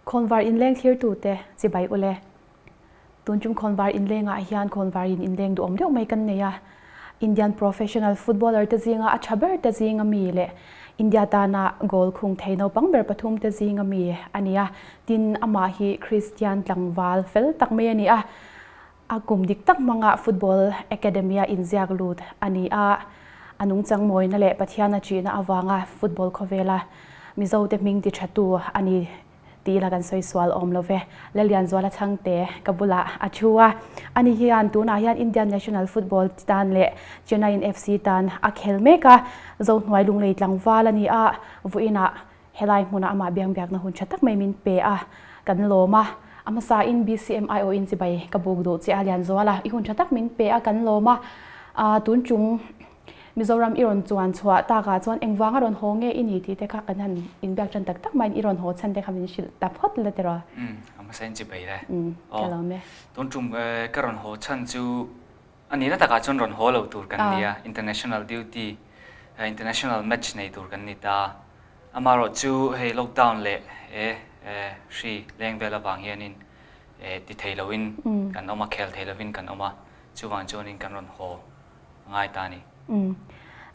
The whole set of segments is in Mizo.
Khawnvar inleng thlirtute chibai ule. Tun tum khawnvar inlengah hian khawnvar in inleng duhawm deuh mai kan nei a. Indian professional footballer te zinga a tha ber te zinga mi leh India tana goal khung thei naupang ber pathum te zinga mi a ni a. Tin, amah hi Christian tlangval fel tak mai a ni a. A kum dik tak hmanga football academy-a inziak lut a ni a. A nungchang mawina leh Pathian a ṭihna avanga football khawvela Mizote hming ti ṭhatu a ni tih ila kan sawi sual awm lo ve. Lalianzuala Chhangte ka bulah a thu a. Ani hian tunah hian Indian National Football tan leh Chennaiyin FC tan a khel mek a. Zohnuai Lunglei tlangval a ni a, vawiinah Helai hmunah amah biangbiakna hun tha tak mai min pe a, kan lawm a. A hmasain BCMIO in chibai ka buk duh che a Lianzual a, i hun tha tak min pe a, kan lawm a. Tun chung Mizoram i rawn chuan chhuah takah chuan engvanga rawn haw nge i ni tih te kha kan han inbiak tan tak tak maiin i rawn haw chhan te kha min hrilh ta phawt la tiraw? Umm, a hmasain chibai le. Umm, ka lawm e. Tun chung ka rawn haw chhan chu A nihna takah chuan rawn haw lo tur kan ni a, international duty, international match nei tur kan ni ta. Amaherawh chu hei lockdown leh he hri leng vel avang hianin ti thei loin kan awm a, khel thei lovin kan awm a, chuvang chuanin kan rawn haw ngai ta a ni.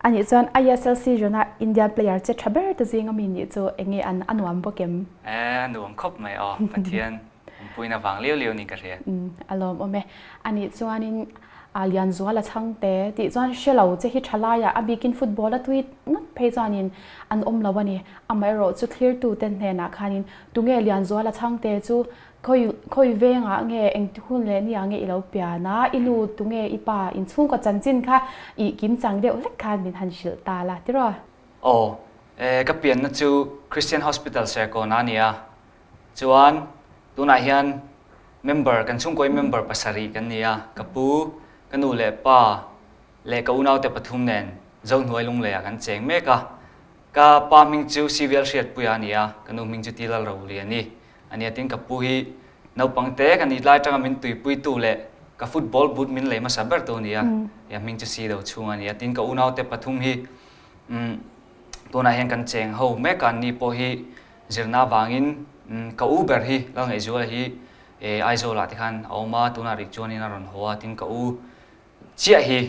A nih chuan ISL season-a Indian player che tha ber te zinga mi nih chu eng nge an a nuam bawk em? A nuam khawp mai aw, Pathian Awmpuina vang liau liau niin ka hria. Umm a lawmawm e. Anih chuanin a Lianzuala chhangte tih chuan hre lo che hi tha laiah a bikin football a tui ngawt phei chuanin an awm lo a ni. Amaherawh chu thlirtute hnenah khanin tunge Lianzuala chhangte chu khawi khawi vengah nge engti hun leh nia nge i lo pian a, i nu tunge i pa inchhungkaw chanchin kha ih kim chang deuh hlek khan min han hrilh ta la tiraw? Aw, ka pianna chu Christian Hospital Serkawn a ni a, Chuan tunah hian member, kan chhungkawi member pasarih kan ni a, ka pu, ka nu leh pa leh ka unaute pathum nen Zohnuai Lungleiah kan cheng mek a. Ka pa hming chu CVL Hriatpuia a ni a, ka nu hming chu Ti Lalroli a ni. A nia tin ka pu hi naupang te ka nih lai atanga min tuipuitu leh ka football boot min lei hmasa bertu a ni a, a hming chu Sido chhung a ni a. Tin ka unaute pathum hi tunah hian kan cheng ho mek a, anni pawh hi Zirna avangin ka u ber hi Lalngaihzuala hi Aizawlah te khan a awm a, tunah rih chuanin a rawn haw a, tin ka u chiah hi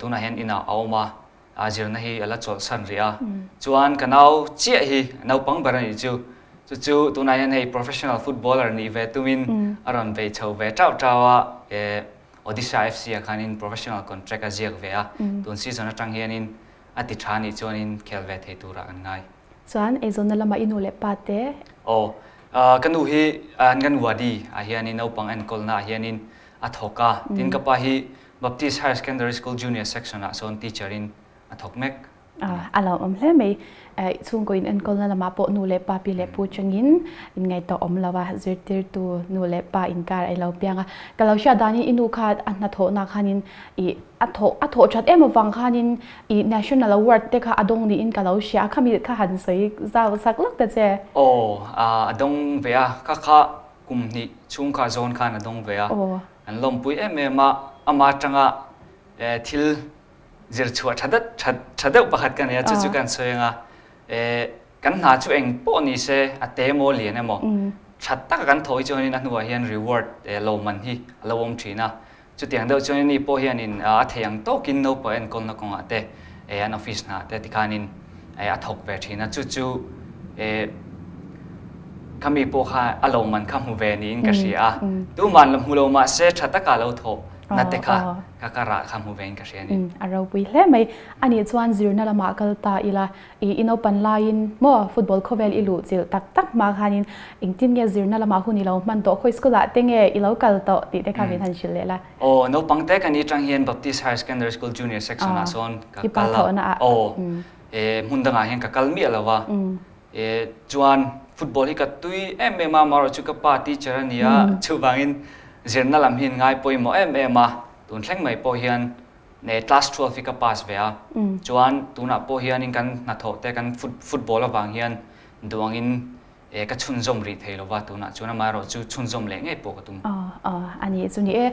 tunah hian inah a awm a, a zirna hi a la chawlhsan rih a. Chuan ka nau chiah hi naupang ber a nih chu, chu chu tunah hian hei professional footballer nih ve tumin a rawn bei chho ve tauh tauh a, Odisha FC ah khanin professional contract a ziak ve a, tun season atang hianin a ti tha nih chuanin khel ve thei turah kan ngai. Chuan eizawnna lamah i nu leh pa te? Aw, ka nu hi Anganwadi ah hianin naupang enkawlna ah hianin a thawk a, tin ka pa hi Baptist Higher Secondary School Junior Section ah sawn teacher in a thawk mek. A lo awm hle mai. Chhungkaw in enkawlna lamah pawh nu leh pa pi leh pu chungin inngaihtuah awm lo a, zirtirtu nu leh pa inkar a ilo piang a. Ka lo hriat danin i nu kha a hnathawhna khanin i a thawh a thawh that em avang khanin i national award te kha a dawng niin ka lo hria a, khami kha han sawi zau sak lawk ta che. Aw, a dawng ve a, kha kha kum hnih chhung kha zawn khan a dawng ve a, an lawmpui em em a, ama atanga thil zir chhuah tha dat tha tha deuh pakhat ka nei a, chu chu kan sawi anga kan hna chu eng pawh ni se a te emaw lian emaw tha taka kan thawh hi chuanin a hnuah hian reward lawmman hi a lo awm thin a, Chutiang deuh chuan ani pawh hianin a thei ang tawkin naupang enkawlna kawngah te an office hnaah te tikhanin a thawk ve thin a, chu chu khami pawh kha a lawmman kha hmu ve niin ka hria a, tuman la hmu lo mah se tha taka lo thawh na te kha ka ka rah kha hmu vein ka hria a ni. A ropui hle mai. Ani chuan zirna lamah kal ta ila I i naupan laiin maw football khawvel i luh chilh tak tak hma khanin engtin nge zirna lamah hun i lo hman tawh, khawi school ah te nge i lo kal tawh tih te kha min han hrilh leh la. Aw, naupang te kan atang hian Baptist Higher Secondary School Junior Section ah sawn ka kal a, aw, hmun dangah hian ka kal miah lo va, chuan football hi ka tui em em a, amaherawhchu chu ka pa teacher a ni a, chuvangin zirna lam hi an ngai pawimawh em em a, tun thleng mai pawh hian Ne class 12 hi ka pass ve a, chuan tunah pawh hianin kan hnathawh te kan football avang hian duangin Ka chhunzawm rih thei lova tunah chuan amaherawh chu chhunzawm leh ngei pawh ka tum. A ni chu ni e,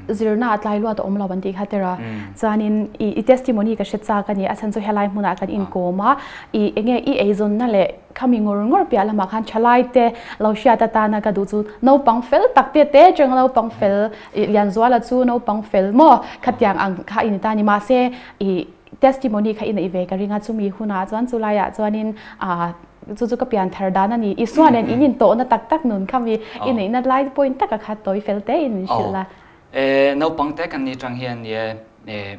zirna a tlai luat a awm lo an tih kha tira. Chuanin i i testimony ka hre chak a ni, a chhan chu helai hmunah kan inkawm a, i enge i eizawnna leh khami ngawr ngawr piah lamah khan thalai te lo hriat atana ka duh chu naupang fel tak te te atanga naupang fel i Lianzuala chu naupang fel maw khatiang ang kha i ni ta a ni mahse i testimony kha i neih ve ka ring a, chumi hunah chuan chulaiah chuanin ah chu chu ka pian thar dan a ni. Isua nen in intawhna tak tak nun kha mi i neihna lai point taka kha tawi fel te in min hrilh a. E, naupang te kan ni atang hian ni e, e,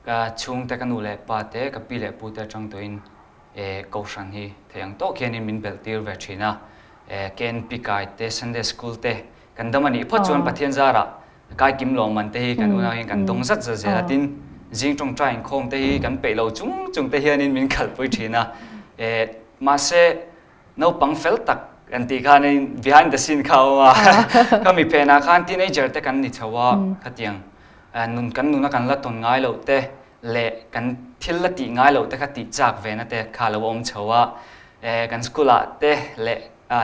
ka chhungte ka nu leh pa te, ka pi leh pu te atang tawhin e, kohhran hi thei ang tawk hianin min belh tir ve thin a. E, KNP kai te, Sunday School te kan dam a nih phawt chuan Pathian zarah Kai kim lawmman te hi kan unau hian kan dawng zat zat zel a, tin zing tawngtai inkhawm te hi kan peih lo chung chung te hianin min khalhpui thin a. Eh, mahse naupang fel tak kan tih khanin behind the scene kha a awm a, kha mi phenah khan teenager te kan ni chho a, khatiang nun kan nuna kan la tawn ngai loh te leh kan thil la tih ngai loh te kha tih chak ve na te kha lo awm chho a. Eh, kan school ah te leh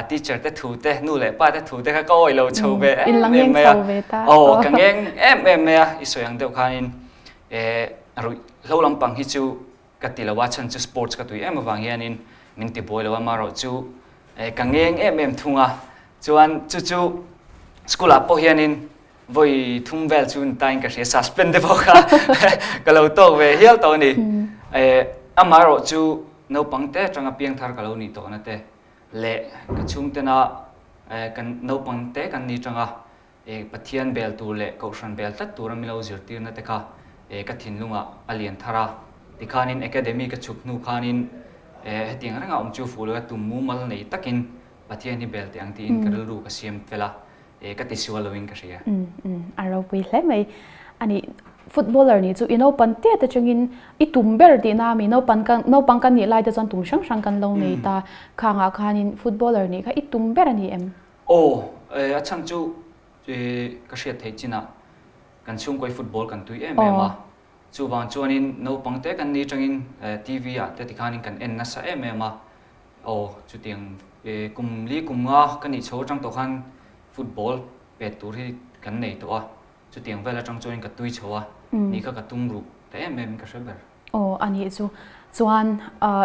teacher te thu te nu leh pa te thu te kha ka awih lo chho ve em em mai a aw ka ngeng em em mai a i sawi ang deuh khanin eh ruih hlo lampang hi chu ka ti lo a chhan chu sports ka tui em avang hianin min ti buai lo a marawh chu eh ka ngeng em em thung a chuan chu chu school ah pawh hianin Vawi thum vel chu ni tain ka hria, suspend te pawh kha ka lo tawk ve hial tawh a ni. Amaherawh chu naupang te atanga piangthar ka lo nih tawhna te leh ka chhungtena kan naupang te kan ni atanga Pathian bel tur leh Kohhran bel tlat tura min lo zirtirna te kha ka thinlungah a lian thar a. Tikhanin academy ka chhuk hnu khanin hetiang renga awm chu fuh lo a, tum mumal nei takin Pathian hi bel teh ang tiin ka rilru ka siam fel a. E ka ti sual loin ka hria. Um um a ropui hle mai. Ani footballer nih chu i naupan tet atangin i tum ber tihna ami naupan ka naupang kan nih lai te chuan tum hrang hrang kan lo nei ta. Khangah khanin footballer nih kha i tum ber a ni em? Aw a chhan chu ka hriat theih chinah kan chhungkawi football kan tui em em a. Chuvang chuanin naupang te kan ni atangin TV ah te tikhanin kan en nasa em em a. Aw, chutiang kum li kum nga ka nih chho atang tawh khan football pet tur hi kan nei tawh a, chutiang vel atang chuanin ka tui chho a, ni kha ka tum ruh ta em em in ka hre ber. Aw, a nih chu. Chuan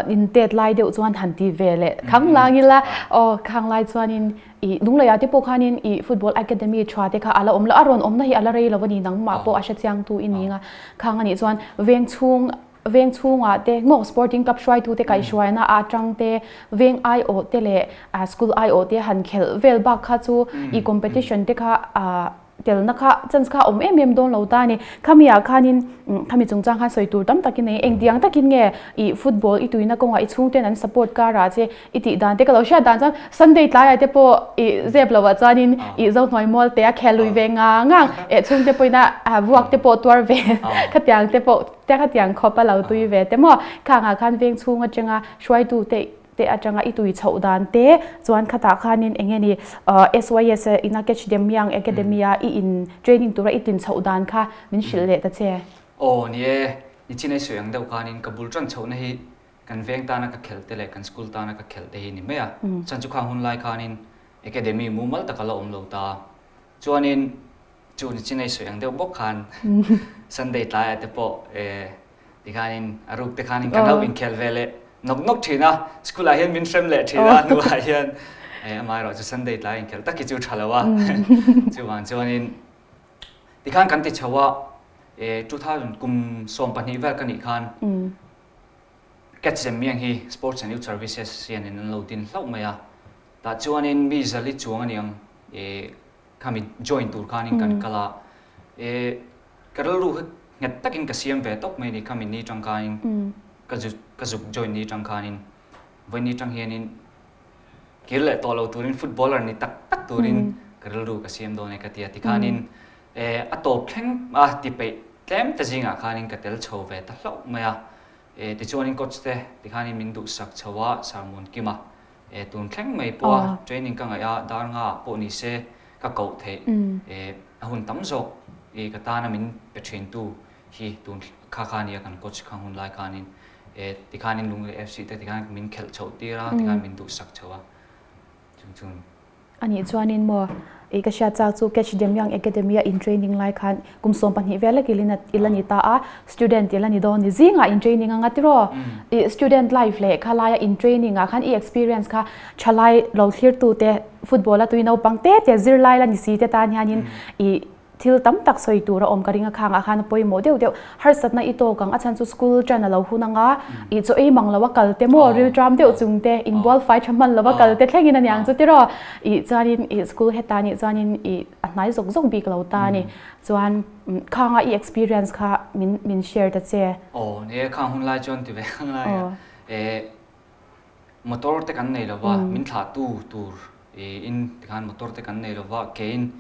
in tet lai deuh chuan han ti ve leh khang lang ila, aw khang lai chuanin i Lungleiah te pawh khanin i football academy tha te kha a la awm lo, a rawn awmna hi a la rei lo a ni, nangmah pawh a hrechiang tu i ning a, khang a nih chuan veng chhung Veng chhungah te, Ngawk Sporting Club hruaitute kaihhruaina atang te, veng aiawh te leh school aiawh te han khelh vel bak kha chu i competition te kha telna kha chance kha a awm em em dawn lo ta a ni. Khami ah khanin khami chungchang khan sawi tur tam takin nei engtiang takin nge i football i tuina kawngah i chhungten an support karah che i tih dan te ka lo hriat dan chuan Sunday tlaiah te pawh i zep lovah chuanin i Zohnuai mual te a khel lui ve ngang ngang eh chhungte pawhin a vuak te pawh tuar ve khatiang te pawh Te khatiang khawp a lo tui ve te maw? Khangah khan veng chhung atanga hruaitu te te atanga i tui chhoh dan te chuan khatah khanin eng nge ni SYS ina Catch Them Young Academy a i in training tura i tin chhoh dan kha min hrilh leh ta che. Aw ni e, ni chin ei sawi ang deuh khanin ka bul tan chhohna hi kan veng tana ka khelh te leh kan school tana ka khelh te hi ni mai a, chuan chu khang hun lai khanin academy mumal taka la awm lo ta chuanin Chu ni chin ei sawi ang deuh bawk khan Sunday tlaiah te pawh tikhanin a ruk te khanin kan lo inkhel ve leh nawk nawk thin a, school ah hian min hrem leh thin a hnuah hian amaherawh chu Sunday tlai inkhelh tak hi chu tha lo a chuvang chuanin tikhan kan ti chho a 2000 kum 12 vel ka nih khan Catch Them Miang hi Sports and Youth Services hianin an lo din hlauh mai a, tah chuanin mi zali chuang aniang Khami join tur khanin kan kal a, e ka rilru hi nghet takin ka siam ve tawp mai a ni, khami ni tang khanin ka zu ka zuk join ni tang khanin vawi ni tang hianin kir leh tawh lo turin footballer ni tak tak turin ka rilru ka siam dawn e ka ti a, tikhanin e a tawp thleng a ti peih tlem te zingah khanin ka tel chho ve ta hlauh mai a, e tichuanin coach te tikhanin min duhsak chho a, sermon kima E tun thleng mai pawh a training ka ngaih a dar nga ah pawh ni se ka koh theih e a hun tam zawk i ka tana min pe thin tu hi tun kha kha nia kan coach kha hun lai khanin e tikhanin Lunglei FC te tikhan min khelh chhoh tir a tikhan min duhsak chho a. Chung chung. A nih chuanin maw i ka hriat chak chu Catch Them Young Academy a in training lai khan kum 12 vel lek i la ni ta a, student i la ni dawn ni zingah in training anga tiraw? I student life leh kha laia in training ah khan i experience kha thalai lo thlir te football a tui naupang te te zirlai la ni si te tan hianin i Thil tam tak sawi tur a awm ka ring a khangah khan a pawimawh deuh deuh. Harsatna i tawk ang, a chhan chu school ṭan a lo hun ang a, i chaw ei mang lo a kal te maw, rilṭam deuh chung te, inbual fai ṭha hman lo a kal te thlengin a niang chu tiraw? I chuanin i school heta nih chuanin i a hnai zawk zawk bik lo ta a ni. Chuan khanga i experience kha min min share ta che. Aw, ni e, khang hun lai chuan ti ve ang lai a. E, motor te kan nei lo va, min thlahtu tur in tikhan motor te kan nei lo va, kein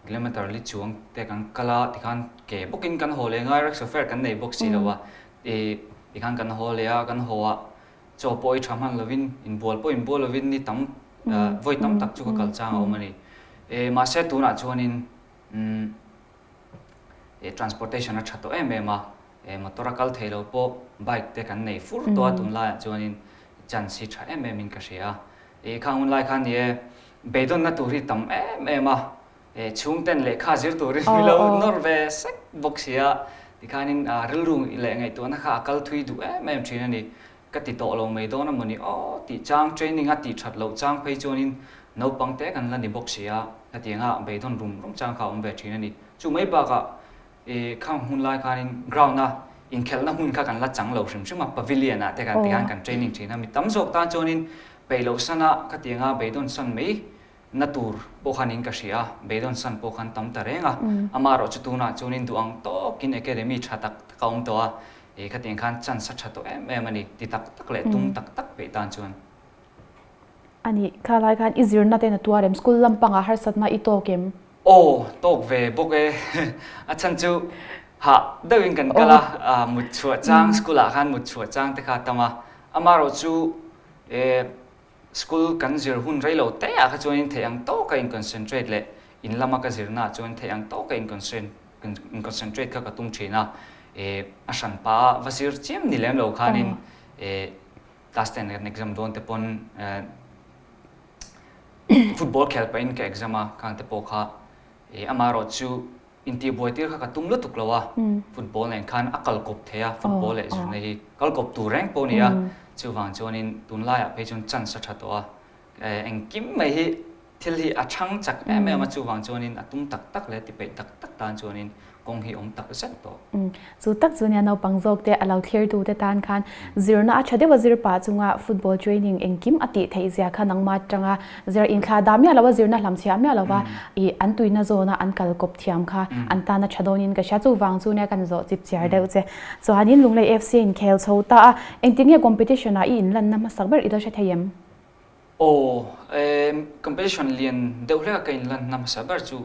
Kilometer li chuang te kan kal a, tikhan ke bawkin kan haw leh ngai, rickshaw fare kan nei bawk si lo a, ih tikhan kan haw leh a, kan haw a, chaw pawh i tha hman lovin, inbual pawh inbual lovin ni tam vawi tam tak chu ka kal chang a awm a ni. Ih mahse tunah chuanin umm ih transportation a tha tawh em em a, ih motor a kal thei lo pawh bike te kan nei fur tawh a tunlaiah chuanin chance hi tha em em in ka hria a, ih khang hun lai khan ni e Beidawnna tur hi tam em em a, chhungten lehkha zir turin mi lo nawr ve sek bawk si a, tikhanin rilru leh ngaihtuahna kha a kal thui duh em em thin a ni. Ka ti tawh lo mai dawn a mawni aw tih chang training a tih that loh chang phei chuanin naupang te kan la ni bawk si a, hetianga beidawn rum rum chang kha a awm ve thin a ni. Chu mai bakah I khang hmun lai khanin ground a inkhelhna hmun kha kan la chang lo hrim hrim a, pavilion ah te kan tikhan kan training thin a, mi tam zawk tan chuanin peih loh sana ka ti anga beidawn san mai na tur pawh khanin ka hria a, beidawn san pawh khan tam ta reng a, amaherawh chu tunah chuanin duh ang tawkin academy tha tak tak a awm tawh a, i khatiang khan chance a tha tawh em em a ni, ti tak tak leh tum tak tak peih tan chuan. A nih, kha lai khan i zirna ten a tuar em? School lampangah harsatna i tawk em? Aw, tawk ve bawk e. A chhan chu hah deuhin kan kal a, mut chhuah chang, school ah khan mut chhuah chang te kha a tam a. Amaherawh chu school kan zir hun rei lo te ah kha chuanin theih ang tawka in concentrate leh in lama ka zirna ah chuan theih ang tawka in concentrate kha ka tum thin a. A hran pa a va zir chiam ni lem lo khanin class ten kan exam dawn te pawn Football khel pahin ka exam a, khang te pawh kha ih amaherawh chu intihbuai tir kha ka tum lutuk lo a, football nen khan a kal kawp thei a, football leh zirna hi kal kawp tur reng pawh a ni a, chuvang chuanin tunlaiah phei chuan chance a tha tawh a, engkim mai hi thil hi a chhang chak em em a, chuvang chuanin a tum tak tak leh ti peih tak tak tan chuanin kawng hi awm tak zet tawh. Chu tak chu nia naupang zawk te a lo thlir te tan khan zirna a tha deuh a zir pah chunga football training engkim a tih theih zia kha nangmah atanga zir inthlah dah miah lo a zirna hlam chhiah miah lo va ih an tuina zawna an kal kawp thiam kha an tan a tha dawnin ka hria. Chuvang chu nia kan zawh chip chiar deuh che. Chuanin Lunglei FC a inkhel chho ta a, engtin nge competition ah i inlanna hmasak ber i la hre thei em? Aw, competition lian deuh hlek a ka inlanna hmasa ber chu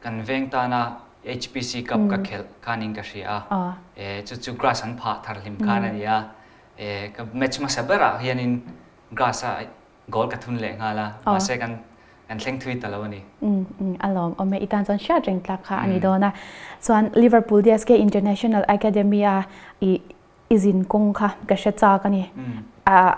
Kan veng tana HPC Cup ka khelh khanin ka hria a, chu chu grass an phah thar hlim khan a ni a, ka match hmasa berah hianin grass a goal ka thun leh nghal a, mahse kan kan thleng thui ta lo a ni. A lawm awm e, i tan chuan hriat reng tlak kha a ni dawn a. Chuan Liverpool DSK International Academy a i I zin kawng kha ka hre chak a ni. A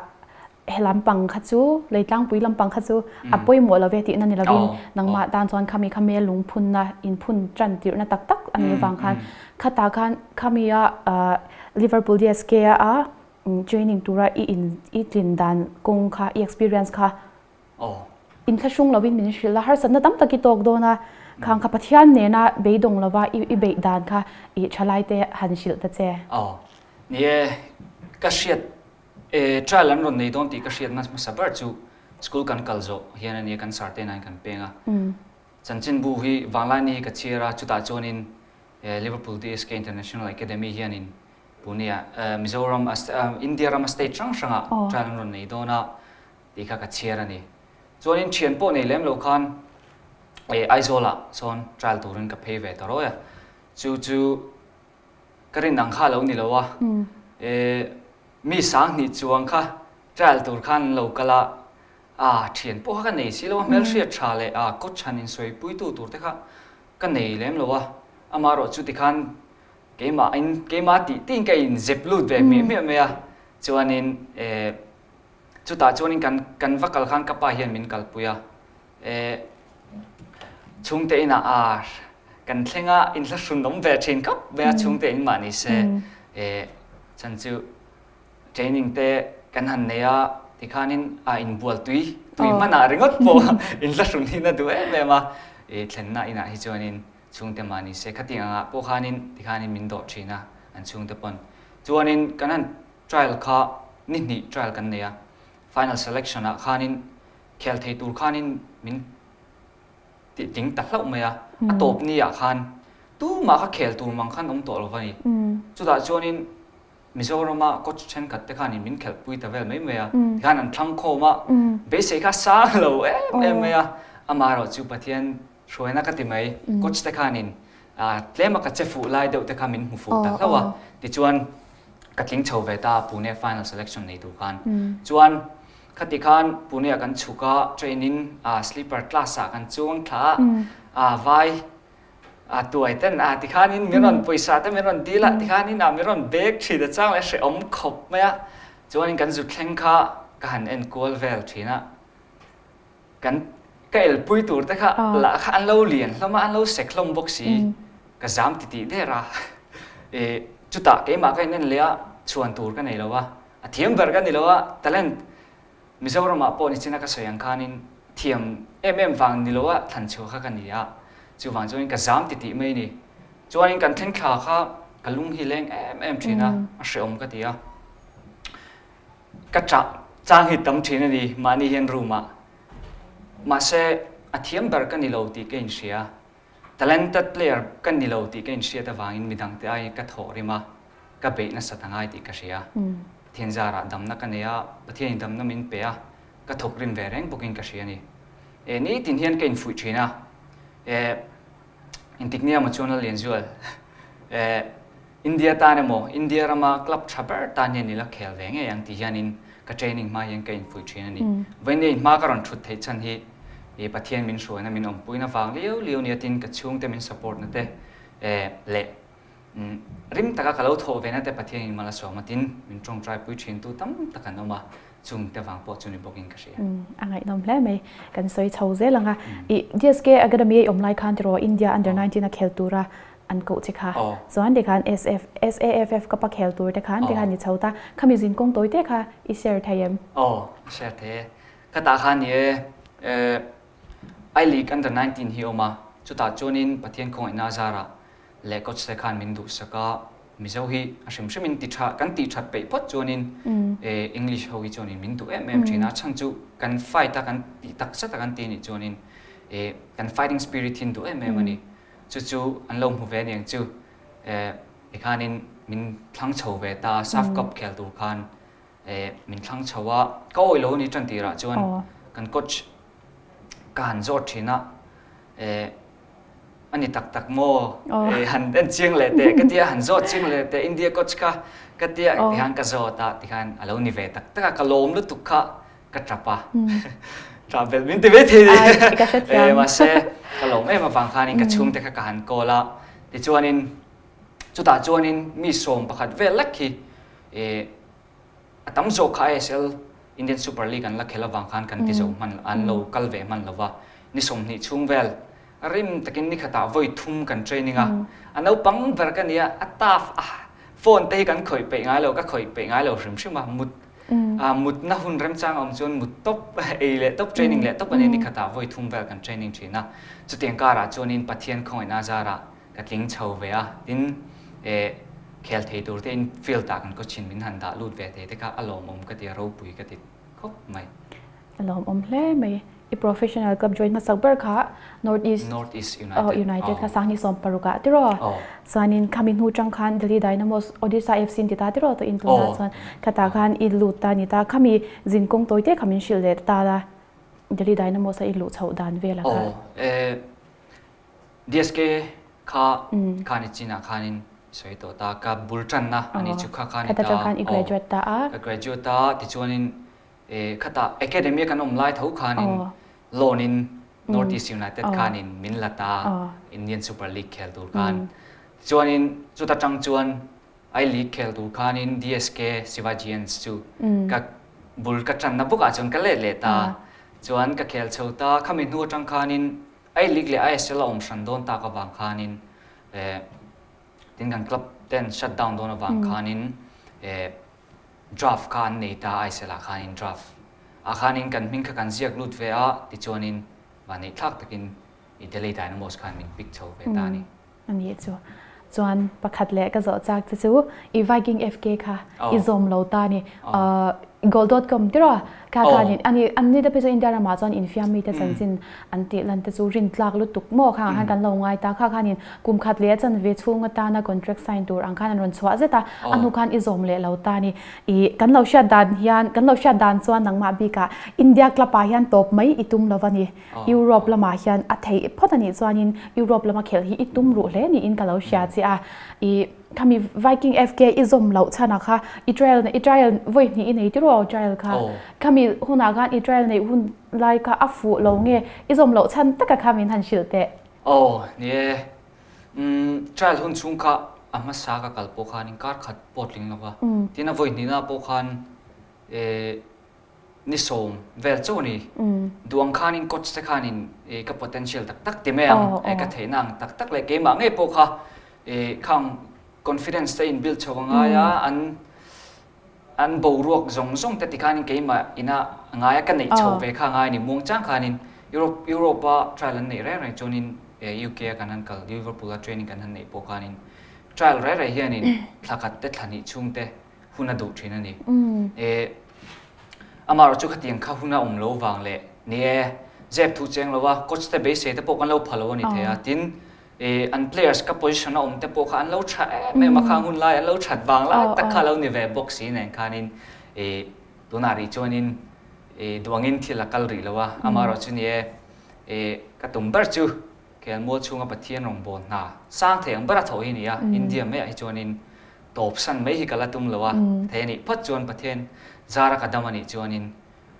he lampang kha chu leitlangpui lampang kha chu a pawimawh lo ve tihna ni lovin nangmah tan chuan khami kha mel lungphunna inphun tan tirhna tak tak a nih avang khan khatah khan khami a Liverpool DSK a training tura i in i tlin dan kawng kha i experience kha Inthlahrung lovin min hrilh a, harsatna tam tak i tawk dawn a, khang kha Pathian nena beidawng lova i beih dan kha i thalaite han hrilh ta che. Aw, ni e, ka hriat e, trial an rawn nei dawn tih ka hriatna hmasa ber chu school kan kal zawh hian a nia, kan sir te nain kan peng a. Chanchinbu hi Vanglaini hi ka chhiar a, chutah chuanin Liverpool DSK International Academy hianin Pune-ah Mizoram, India rama state hrang hrangah trial an rawn nei dawn a, tih kha ka chhiar a ni. Chuanin thian pawh nei lem lo khan eh Aizawlah sawn trial turin ka phei ve ta rawi a. Chu chu ka rin ang kha a lo ni lo a. Eh mi sanghnih chuang kha trial tur khan an lo kal a, ah thian pawh kha ka nei si lo a, hmelhriat tha leh ah kawt chhan insawipuitu tur te kha ka nei lem lo a. Amaherawh chu tikhan keimah in keimah tih tiin ka inzep lut ve hmiah hmiah mai a. Chuanin eh. Chutah chuanin kan kan va kal khan ka pa hian min kalpui a, eh chhungte inah ah kan thleng a, inhlahrun awm ve thin khawp mai a, chhungte in mah ni se eh chhan chu training te kan han nei a, tikhanin a inbual tui tui hmanah ringawt pawh inhlahrun hi na duh em em a, eh thlenna inah hi chuanin chhungte mah ni se khatiang angah pawh khanin tikhanin min dawh thin a an chhungte pawn. Chuanin kan han Trial kha ni hnih trial kan nei a, final selection ah khanin khel thei tur khanin min tih tling ta hlauh mai a, a tawp ni ah khan tumah kha khel tur mang khan awm tawh lo va ni. Chutah chuanin Mizorama coach thenkhat te khanin min khelh pui ta vel mai mai a, tikhan an thlang khawm a, beisei kha sang lo em em mai a, amaherawh chu Pathian hruaina ka ti mai, coach te khanin tlema ka che fuh lai deuh te kha min hmu fuh ta hlauh a, tichuan ka tling chho ve ta Pune final selection nei tur khan. Chuan khati khan Pune ah kan chhuk a, train in sleeper class ah kan chuang thla a, vai tuai ten a tikhan in min rawn pawisa te min rawn dil a, tikhan in min rawn bag thin a chang leh hrehawm khawp mai a, chuan kan zu thleng kha ka han en kual vel thin a. Kan ka elpui tur te kha lah kha an lo lian hlawm a, an lo sek hlawm bawk si, ka zam titih der a. E chutah keimah ka inen leh a, chhuan tur ka nei lo a, a thiam ber ka ni lo a, talent Mizoramah pawh nichina ka sawi ang khanin thiam em em vang ni lo a thlan chhuah kha ka ni a, chuvang chuanin ka zam titih mai a ni. Chuanin kan thleng thla kha ka lung hi leng em em thin a, a hrehawm ka ti a. Ka ṭah chang hi tam ṭhin a ni, mahni hian room ah. Mahse, a thiam ber ka ni lo tih ka inhria. Talented player ka ni lo tih ka inhriat avangin midangte aiin ka thawh rim a, ka beih nasat a ngai tih ka hria. Pathian zarah damna ka nei a, Pathianin damna min pe a, ka thawk rim ve reng bawkin ka hria a ni. E, nitin hian ka infuih ṭhin a, e, intik nia maw chuan Lallianzual, e, India tan emaw, India rama club tha ber tan hian ila khel ve ngei ang tih hianin ka training hma hian ka infuih thin a ni. Vawiin hma ka rawn thut theih chhan hi i Pathian min hruaina min awmpuina vang liau liau nia tin ka chhungte min support na te leh rim taka ka lo thawh ve na te Pathianin mal a sawm a tin min tawngtai pui thin tu tam tak an awm a, chung te vang pawh chu ni bawkin ka hria. A ngaihnawm hle mai. Kan sawi chho zel ang a. I DSK Academy a i awm lai khan tiraw India under 19 a khel tura an koh che kha. Chuan tikhan SF, SAFF ka pa khel tur te khan tikhan i chho ta. Khami zin kawng tawi te kha i share thei em? Aw, i share thei e. Ka tah khan ni e, I League under 19 hi awm a, chutah chuanin Pathian khawngaihna zarah leh coach te khan min duhsak a, Mizo hi a hrim hrimin ti tha, kan tih that peih phawt chuanin English ho hi chuanin min duh em em thin a, chhan chu kan fight a, kan tih takzet a kan ti nih chuanin kan fighting spirit hi an duh em em a ni. Chu chu an lo hmu ve aniang chu tikhanin min thlang chho ve ta, SAF Cup khel tur khan min thlang chho a, ka awih lo a ni tan tirah chuan kan coach ka han zawt thin a, a ni tak tak maw han en chiang leh teh ka tia, han zawt chiang leh teh India coach kha ka tia tikhan ka zawt a, tikhan a lo ni ve tak tak a, ka lawm lutuk kha ka tap a tap belh min ti mai thei ni eh mahse ka lawm em avang khanin ka chhungte kha ka han call a tichuanin chutah chuanin mi sawm pakhat vel lek hi eh a tam zawk kha ISL Indian Super League an la khel avang khan kan ti zo hman an lo kal ve hman lova ni 20 chhung vel rim takin ni khatah vawi thum kan training a a naupang ber ka nia a tough a phone te hi kan khawih peih ngai lo ka khawih peih ngai lo hrim hrim a mut A mutna hun remchang a awm chuan mut tawp, ei leh tawp, training leh tawp a ni. Nikhatah vawi thum vel kan training thin a. Chutiang karah chuanin Pathian khawngaihna zarah ka tling chho ve a. Tin, eh, khel thei tur tein field ah kan coach in min han dah lut ve thei te kha a lawmawm ka ti a, ropui ka ti khawp mai. A lawmawm hle mai. I professional club join hmasak ber kha North East North East United United kha 2016 ah tiraw chuanin khami hnu tang khan Delhi Dynamos Odisha FC in ti ta tiraw tawh in tunah chuan khatah khan i lut ta ni ta khami zin kawng tawi te kha min hrilh leh ta la Delhi Dynamos a i luh chhoh dan vel a kha DSK kha khani chinah khanin sawi tawh ta ka bul tanna ani chu kha khani ta khatah khan i graduate ta a ka graduate ta tichuanin E khatah academy a kan awm lai tho khanin loan in North East United khanin min la ta Indian Super League khel tur khan. Chuanin chuta tang chuan I League khel tur khanin DSK Shivajians chu ka bul ka tanna bawkah chuan ka let leh ta. Chuan ka khel chho ta, khami hnu atang khanin I League leh ISL a awm hran dawn tak avang khanin eh tin kan club ten shut down dawn avang khanin eh draft kha an nei ta ISL ah khanin draft ah khanin kan hming kha kan ziak lut ve a tichuanin vanneih thlak takin i Delhi Dynamos khan min pick chho ve ta a ni. A nih chu. Chuan pakhat leh ka zawh chak che chu i Viking FK kha i zawm lo ta ni. Goal dot com tiraw kha khanin ani anni te phei chu India ramah chuan infiam mite chanchin an tih lan te chu rin tlak lutuk maw khangah khan kan lo ngai ta. Kha khanin kum khat leh a chanve chhung atana contract sign tur ang khan an rawn chhuah zet a, a hnu khan i zawm leh lo ta ni. I kan lo hriat dan hian kan lo hriat dan chuan nangmah bikah India club ah hian tawp mai i tum lo va ni. Europe lamah hian a theih phawt a nih chuanin Europe lama khelh hi i tum ruh hle niin ka lo hria che a. I khami Viking FK i zawm loh chhanah kha i trial i trial vawi hnih i nei tiraw trial kha. Khami hunah khan i trial neih hun lai kha a fuh lo nge i zawm loh chhan taka kha min han hrilh teh. Aw ni e. Umm trial hun chhung kha a hmasa ka kal pawh khanin kar khat pawh tling lo va. Tin a vawi hnihna pawh khan eh Ni sawm vel chauh a ni. Duh ang khanin coach te khanin ka potential tak tak ti mai ang, ka theihna ang tak tak leh keimah ngei pawh kha khang confidence te in build chho a ngai a, an an boruak zawng zawng te ti khanin keimah ina a ngai a, ka neih chho ve kha a ngai a ni. Muangchang khanin Europe Europe a trial an neih reng reng chuanin UK a kan han kal Liverpool a training kan han neih pawh khanin trial reng reng hianin thla khat te thla hnih chhung te hun a duh thin a ni. E, amaherawh chu khatiang kha hun a awm lo vang leh ni e, zep thu cheng lo a, coach te beisei te pawh kan lo pha lo a ni thei a, tin e, an players ka position a awm te pawh kha an lo tha em em a, khang hun lai an lo that vang lai tak kha lo ni ve bawk si nen khanin e, tunah rih chuanin e, duangin thil a kal rih lo a, amaherawh chu ni e, e, ka tum ber chu Khelmual chhunga Pathian rawngbâwl hna sang thei ang ber a thawh hi a ni a, India maiah hi chuanin tawpsan mai hi ka la tum lo a, thei a nih phawt chuan Pathian zara ka dam a nih chuanin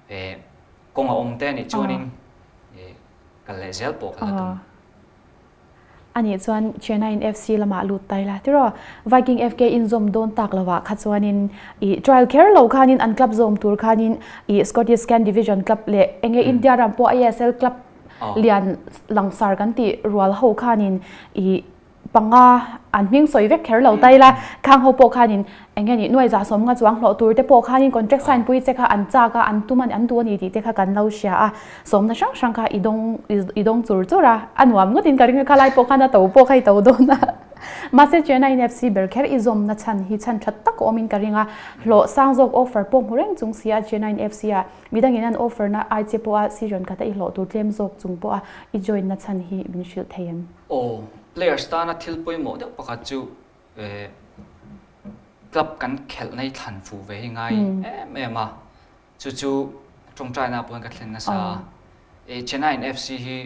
eh kawng a awm te a nih chuanin eh kal leh zel pawh ka la tum. A nih chuan Chennaiin FC lamah lut tai la tiraw? Viking FK inzawm dawn tak lovah kha chuanin ih trial kher lo khanin an club zawm tur khanin ih Scottish Scan Division club leh enge India ram pawh ISL club lian langsar kan tih rual ho khanin ih panga an hming sawi vek kher lo tai la, khang ho pawh khanin eng nge nih nuai za sawm nga chuang hlawh tur te pawh khanin contract sign pui che kha an chak a, an tum a an duh a ni tih te kha kan lo hria a, sawmna hrang hrang kha i dawng i dawng chur chur a, a nuam ngawtin ka ring a khalai pawh khan a to pawh kha i to dawn a. Mahse Chennai FC ber kher i zawmna chhan hi chhan tha tak a awmin ka ring a, hlawh sang zawk offer pawh hmu reng chung si a Chennai FC ah Midangin an offer na ai che pawha season khata i hlawh tur tlem zawk chung pawha i join na chhan hi min hrilh thei em? Aw, players tana thil pawimawh deuh pakhat chu eh club kan khelh na hi thlan fuh ve hi ngai em em a, chu chu tawngtaina pawhin ka thlen nasa a. Eh Chennaiin FC hi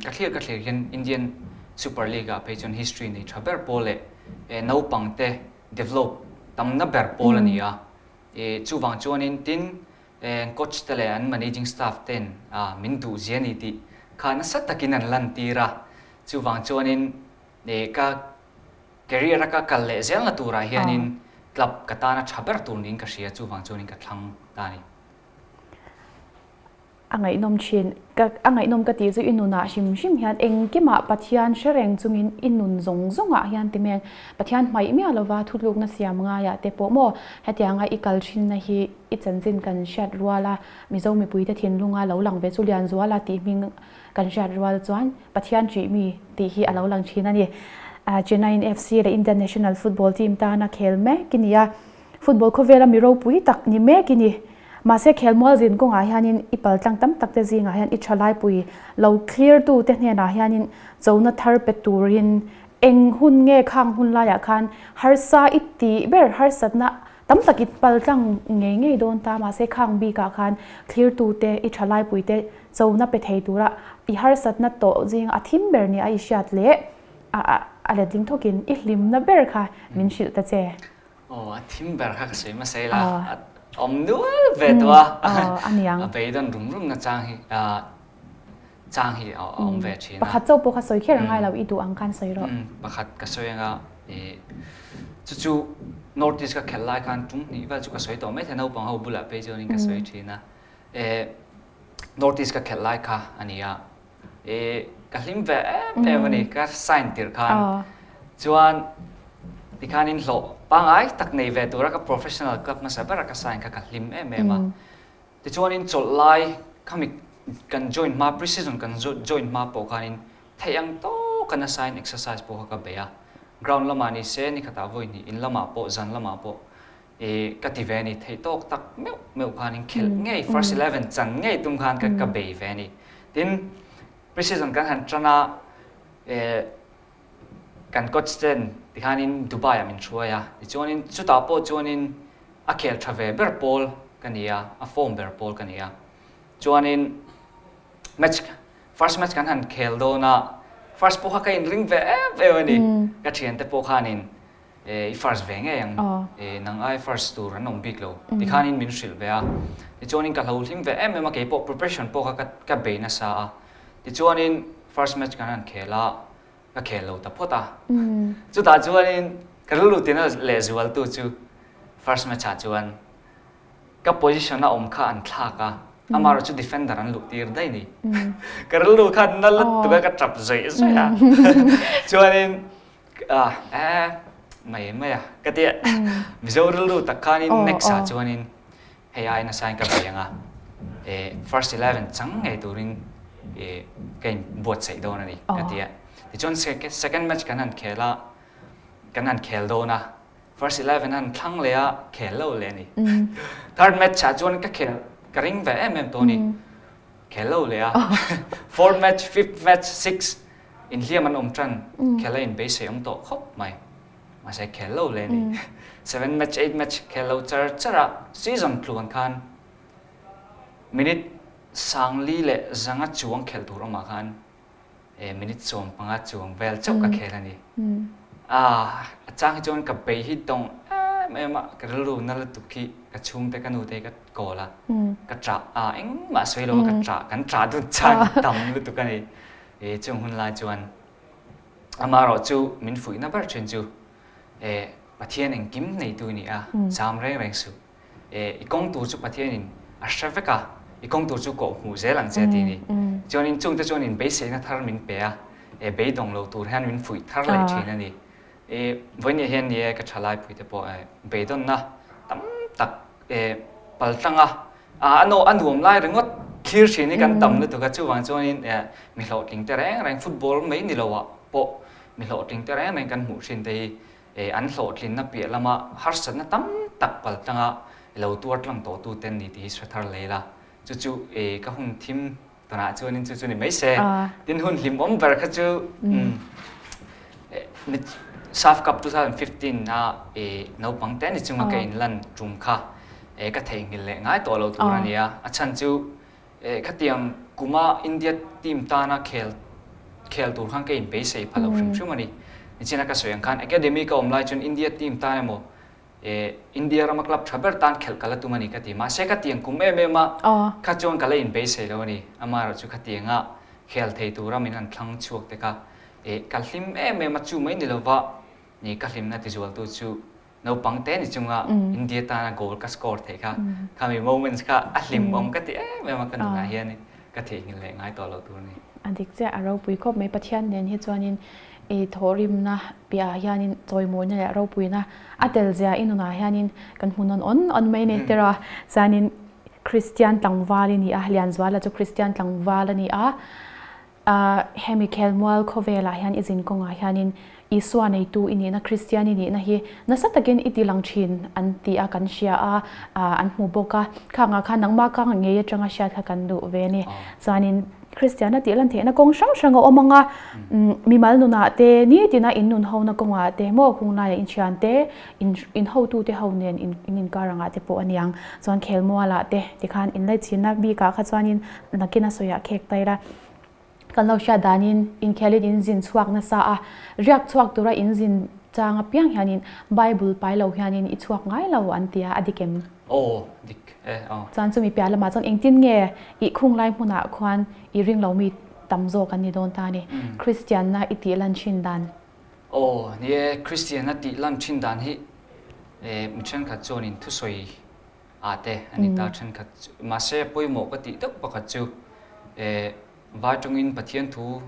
ka thlir ka thlir hian Indian Super League ah phei chuan history nei tha ber pawl leh eh naupang te develop tamna ber pawl a ni a. I chuvang chuanin tin eng coach te leh an managing staff ten min duh zia ni tih kha nasa takin an lantir a. Chuvang chuanin i ka career a ka kal leh zelna turah hianin club ka tana tha ber tur niin ka hria, chuvang chuanin ka thlang ta a ni. A ngaihnawm thin. Ka a ngaihnawm ka tih chu i nunah hrim hrim hian engkimah Pathian hre reng chungin i nun zawng zawngah hian ti meng Pathian hmaih miah lova thutlukna siam ngaiah te pawh maw hetianga i kal thinna hi i chanchin kan hriat rual a, Mizo mipuite thinlunga lo lang ve chu Lianzuala tih hming kan hriat rual chuan Pathian ṭih mi tih hi a lo lang thin a ni. Chennaiin FC leh Indian National Football Team tana khel mek i ni a. Football khawvela mi ropui tak ni mek i ni. Mahse khelmual zin kawngah hianin i paltlang tam tak te zingah hian i thalaipui lo clear tu te hnenah hianin chona thar pe turin eng hun nge khang hun laiah khan harsa i tih ber harsatna tam tak i paltlang ngei ngei dawn ta mahse khang bikah khan clear tu te i thalaipui te chona pe thei tura i harsatna tawh zinga a thim ber nia i hriat leh a letling thawkin i hlimna ber kha min hrilh ta che. Aw, a thim ber kha ka sawi hmasa ila, a awm nual ve tawh a, a beidawn rum rum na chang hi chang hi a awm ve thin a. Pakhat chauh pawh kha sawi kher a ngai lo, i duh ang khan sawi rawh. Pakhat ka sawi anga, chu chu North East ka khelh lai khan tum hnih vel chu ka sawi tawh maithei naupang ho bulah phei chuanin ka sawi thin a. Eh North East ka khelh lai kha a ni a. Eh ka hlim ve em em a ni ka sign tirh khan. Chuan tikhanin hlawh pangngai tak nei ve tura ka professional club hmasa bera ka sign kha ka hlim em em a. Tichuanin chawlh lai khami kan join hma pre-season kan join hma pawh khanin theih ang tawka nasain exercise pawh kha ka bei a. Ground lamah ni se nikhatah vawi hnih in lamah pawh zan lamah pawh ih ka ti ve a ni. Theih tawk tak meuh meuh khanin khelh ngei first eleven chan ngei tum khan ka ka bei ve a ni. Tin, pre-season kan han tan a eh kan coach ten tikhanin Dubai ah min hruai a, tichuanin chutah pawh chuanin a khel tha ve ber pawl ka ni a, a form ber pawl ka ni a. Chuanin match first match kan han khel dawn a, first pawh kha ka inring ve em em a ni. Ka thiante pawh khanin i first ve ngei ang, nang ai first tur an awm bik lo tikhanin min hrilh ve a. Tichuanin ka hlo hlim ve em em a, keipawh preparation pawh kha ka bei nasa a. Tichuanin first match kan han khel a, ka khel lo ta phawt a. Chutah chuanin ka rilru tina lehzualtu chu first match ah chuan ka position a awm kha an thlak a, amaherawh chu defender an luh tir daih ni. Ka rilru kha na lutuk a, ka tap zawih zawih a. Chuanin eh mai mai a ka ti a, Mizo rilru tak khanin next ah chuanin Hei ai nasain ka bei ang a, eh first 11 chang ngei turin eh ka in buatsaih dawn a ni ka ti a. Tichuan second match kan han khel a, kan han khel dawn a, first 11 han thlang leh a, khel lo leh a ni. Third match ah chuan ka khel ka ring ve em em tawh a ni, khel lo leh a. Fourth match, fifth match, sixth inhliam an awm tan, khel a inbeisei awm tawh khawp mai. Mahse khel lo le ni. Seven match, eight match khel lo char char a, season tluan khan minute sangli leh zanga chuang khelh tur awmah khan eh minute 15 chuang vel chauh ka khel a ni. Ah, a chang hi chuan ka bei hi dawng em em a, ka rilru na lutuk hi ka chhungte ka nute hi ka kawl a, ka ṭah a, engmah sawi lo a ka ṭah, kan ṭah dun chang tam lutuk a ni. Eh chung hun lai chuan Amaherawh chu min fuihna ber thin chu eh Pathian engkim neitu i ni a, zam reng reng suh. Eh i kawng tur chu Pathianin a hre vek a, i kawng tur chu kawh hmuh zel ang che a ti a ni. Chuanin chungte chuan in beiseina thar min pe a, eh beidawng lo tur hian min fuih thar leh thin a ni. Eh vawinia hian ni e ka thalaipuite pawh eh beidawnna tam tak eh paltlang a, A no a nuam lai ringawt thlir thin hi kan tam lutuk a, chuvang chuanin mi hlawhtling te reng reng football mai ni loah pawh mi hlawhtling te reng reng kan hmuh thin te hi an hlawhtlinna piah lama harsatna tam tak pal tlanga lo tuar tlang tawh tu ten ni tih hi hre thar lei la, chu chu ka hun thim Tunah chuanin chu chu ni mai se. Tin hun hlimawm ber kha chu SAF Cup 2015 a naupang te ni chunga ka inlan tum kha ka theihnghilh leh ngai tawh lo tur a ni a. A chhan chu khatiang kuma India team tana khel khel tur khan ka inbeisei pha lo hrim hrim a ni. Nichina ka sawi ang khan academy ka awm lai chuan India team tan emaw Eh, India rama club tha ber tan khelh ka la tum a ni ka ti. Mahse ka tiang kum em em a, kha chuan ka la inbeisei lo a ni. Amaherawh chu khatianga khel thei tura min han thlang chhuak te kha eh ka hlim em em a, chu mai ni lova ni ka hlimna tizualtu chu naupang te ni chunga India tana goal ka score theih kha, khami moments kha a hlimawm ka ti em em a, ka nunah hian ka theihnghilh leh ngai tawh lo tur a ni. A dik chiah, a ropui khawp mai. Pathian nen hi chuanin I thawhrimna piahah hianin chawimawina leh ropuina a tel zia i nunah hianin kan hmu nawn awn awn mai a ni tir a. Chuanin Kristian tlangval i ni a, Lianzuala chu Kristian tlangval a ni a. Hemi khelmual khawvelah hian i zin kawngah hianin Isua neitu i nihna, Kristian i nihna hi nasa takin i ti lang thin an ti a, kan hria a, an hmu bawk a. Khangah khan nangmah ka ngei atanga hriat kha kan duh ve a ni. Chuanin Kristiana tih lan theihna kawng hrang hrang a awm ang a, mimal nunah te, nitina in nun hona kawngah te maw hunglaiah in thian te, in hotute ho nen in inkar angah te pawh a niang. Chuan khelmualah te tikhan inlaichinna bikah kha chuanin nakin a sawiah khek ta ila. Kan lo hriat danin inkhelin in zin chhuak nasa a, riak chhuak tura in zin chang apiang hianin Bible pai lo hianin i chhuak ngai lo an ti a, a dik em? Aw, dik e, aw. Chuan chumi piah lamah chuan engtin nge i khung lai hmunah khuan i ring lo mi tam zawk an ni dawn ta a ni, Kristianna i tih lan thin dan. Aw, ni e, Kristianna tih lan thin dan hi. Mi thenkhat chuanin thusawi ah te a ni ta thenkhat chu. Mahse a pawimawh ka tih deuh pakhat chu vai tawngin Pathian thu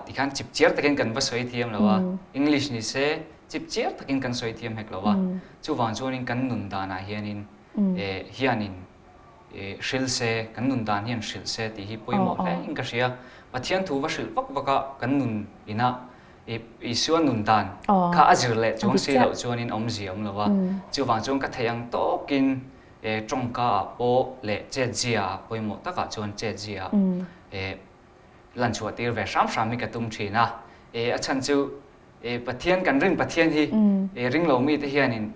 tikhan chip chiar takin kan va sawi thiam lo a, English ni se chip chiar takin kan sawi thiam hek lo a. Chuvang chuanin kan nun danah hianin hianin hrilh se, kan nun dan hian hrilh se tih hi pawimawh hle in ka hria. Pathian thu va hrilh vak vak a kan nun inah Isua nun dan kha a zir leh chuang si loh chuanin awmzia awm lo a. Chuvang chuan ka theih ang tawkin tawngka ah pawh leh chetzia ah pawimawh takah chuan chetzia ah lan chhuah tir ve hram hram hi ka tum thin a. A chhan chu Pathian kan rin Pathian hi ringlo mite hianin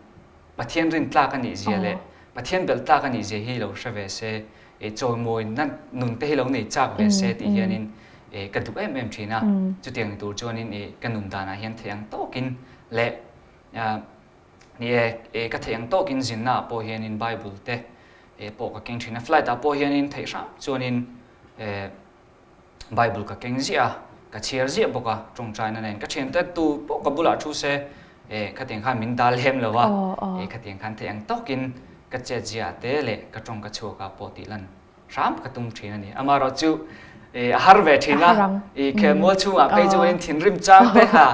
Pathian rin tlak a nih zia leh Pathian belh tlak a nih zia hi lo hre ve se, chawimawina nun te hi lo nei chak ve se tih hianin ka duh em em thin a. Chutiang ni tur chuanin ka nun danah hian theih ang tawkin leh ni e, ka theih ang tawkin zinna ah pawh hianin Bible te pawh ka keng thin a. Flight ah pawh hianin theih hram chuanin Bible ka keng ziah a, ka chhiar ziah bawk a, tawngtaina nen ka thiante tu pawh ka bulah thu se eh khatiang khan min dal hem lo a, eh khatiang khan theih ang tawkin ka chet ziah te leh ka tawng ka chhuak ah pawh tih lan hram ka tum thin a ni. Amaherawh chu eh a har ve thin a, i khelmual chhungah phei chuanin thinrim chang te kha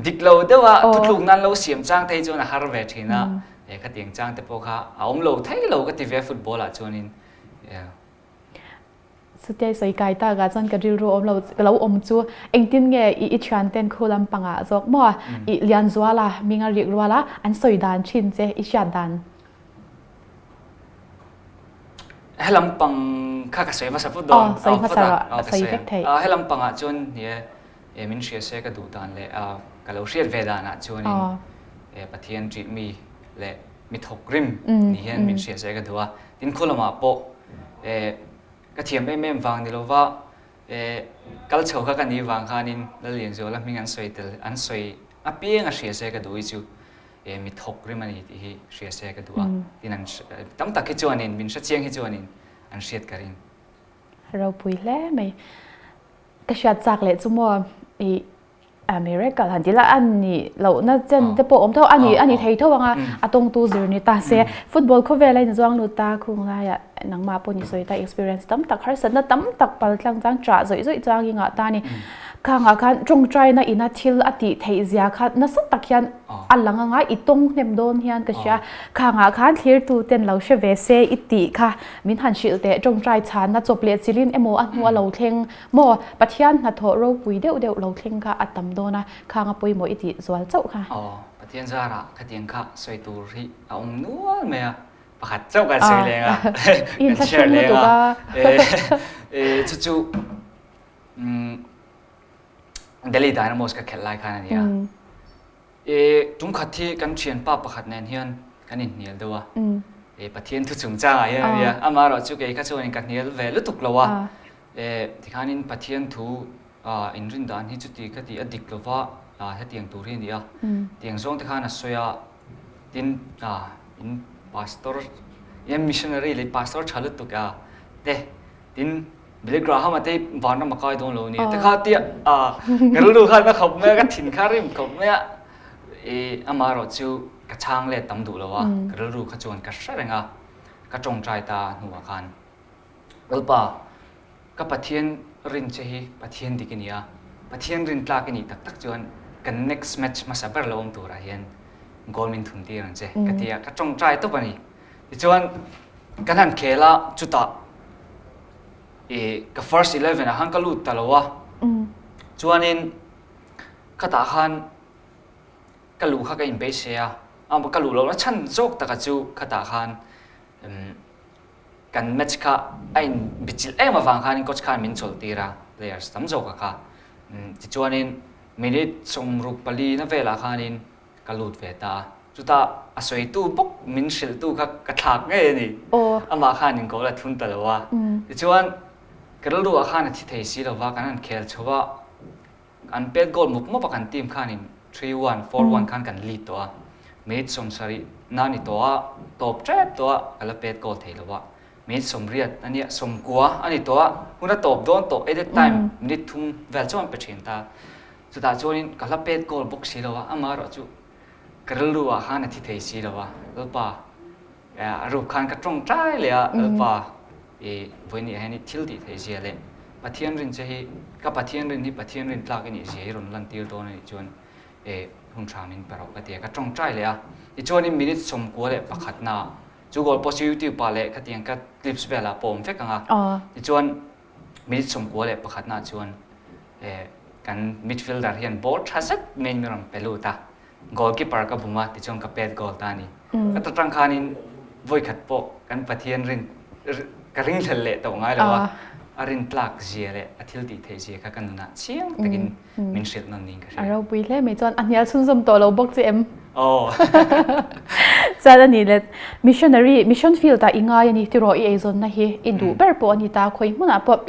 dik lo deuh a thutluk nan lo siam chang te hi chuan a har ve thin a, eh khatiang chang te pawh kha a awm lo thei lo ka ti ve a football ah chuanin. Chutia sawi kai tak ah chuan ka rilru awm lo ka lo awm chu engtin nge i i thian ten khu lampang ah zawk maw i Lianzuala hming a rik rual a an sawi dan thin che i hriat dan. He lampang kha ka sawi hmasa phawt dawn. Aw sawi hmasa rawh a sawi vek theih. He lampang ah chuan ni e min hria se ka duh dan leh ka lo hriat ve dan ah chuanin Pathian ṭih mi leh mi thawk rim ni hian min hria se ka duh a. Tin khu lamah pawh ka thiam em em vang ni lova kal chho kha ka nih vang khanin Lallianzuala hming an sawi tel an sawi apiang a hria se ka duh hi chu mi thawk rim a ni tih hi hria se ka duh a. Tin an tam tak hi chuanin min hre chiang hi chuanin an hriat ka ring. Ropui hle mai. Ka hriat chak leh chu maw i A miracle han ti la a nih lohna chen te pawh awm tho a ni a ni thei tho ang a a tawngtu zir ni ta se football khawvel a inzuang lut ta khung laiah nangmah pawh ni sawi ta experience tam tak harsatna tam tak pal tlang chuan ṭah zawih zawih chuang i ngah ta a ni khangah khan ṭawngṭaina ina thil a tih theih zia kha nasa tak hian a lang anga i tawng hnem dawn hian ka hria khangah khan thlirtu ten lo hre ve se i tih kha min han hrilh teh ṭawngṭai chhanna chawp leh chilhin emaw a hnu a lo thleng Maw, Pathian hnathawh ropui deuh deuh lo thleng kha a tam dawn a, khang a pawimawh i tih zual chauh kha. Aw, Pathian zarah khatiang kha sawi tur hi a awm nual mai a, pakhat chauh kan sawi leng a, kan share leng a, e chu chu Delhi Dynamos ka khelh lai khan a ni a. E tum khat hi kan thianpa pakhat nen hian kan inhnial deuh a, e Pathian thu chungchangah hian a nia, amaherawh chu kei kha chuanin ka hnial ve lutuk lo a, e tikhanin Pathian thu inrin dan hi chuti ka ti a dik lova hetiang tur hi a ni a, tiang zawng te khan a sawi a, tin in pastor in missionary leh pastor tha lutuk a te Tin, Billy Graham a te vanram a kai dawn lo nia. Te kha tia a ka rilru khan a khawp mai a, ka thin kha rim khawp mai a. I amaherawh chu ka chhang let tam duh lo a, ka rilru kha chuan ka hre reng a, ka tawngtai ta hnuah khan Lalpa, ka Pathian rin che hi Pathian dik i ni a, Pathian rin tlak i nih tak tak chuan kan next match hmasa ber lo awm turah hian goal min thun tir ang che ka ti a, ka tawngtai tawp a ni. Tichuan kan han khel a, chutah ih ka first 11 ah khan ka lut ta lo a, chuanin khatah khan ka luh kha ka inbeisei a, ka luh lohna chhan zawk taka chu khatah khan kan match kha a inbichilh em avang khanin coach khan min chawlh tir a, players tam zawka kha. Tichuanin minute 64 na velah khanin Ka lut ve ta a, chutah a sawitu bawk min hrilhtu kha ka thlak ngei a ni. Amah khan inkoh la thun ta lo a. Tichuan, ka rilruah khan a thi thei si lo va, kan han khel chho a, an pet goal mup mup a kan team khanin 3-1, 4-1 khan kan lead tawh a. Minute 70 na ni tawh a, tawp tep tawh a, ka la pet goal thei lo va. Minute 80 a nia, 90 a ni tawh a, hun a tawp dawn tawh, added time minute thum vel chuan pe thin ta. Chutah chuanin ka hla pet goal bawk si lo a, amaherawh chu Ka rilru ah khan a thi thei si lo a, Lalpa a ruk khan ka tawngtai leh a, Lalpa i vawiin ah hian i thil tih theih zia leh Pathian rin che hi ka Pathian rin hi Pathian rin tlak i nih zia hi rawn lantir dawn a nih chuan e hun tha min pe rawh ka ti a, ka tawngtai leh a. Tichuanin minute 91 naah chu goal post chu YouTube ah leh khatiang ka clips velah pawh a awm vek ang a. Tichuan minute 91 naah chuan e kan midfielder hian ball tha zet maiin min rawn pe lut a. Goalkeeper ka bum a, tichuan ka pet goal ta a ni. Ka ta tang khanin vawikhat pawh kan Pathian rin ka ringhlel leh tawh ngai lo a, a rin tlak zia leh a thil tih theih zia kha ka nunah chiang takin min hrilh nawn niin ka hria. A ropui hle mai chuan a hnial chhunzawm tawh lo bawk che em? Aw. Chuan a nih leh missionary, mission field ah i ngai a ni tiraw i eizawnna hi i duh ber pawh a ni ta, khawi hmunah pawh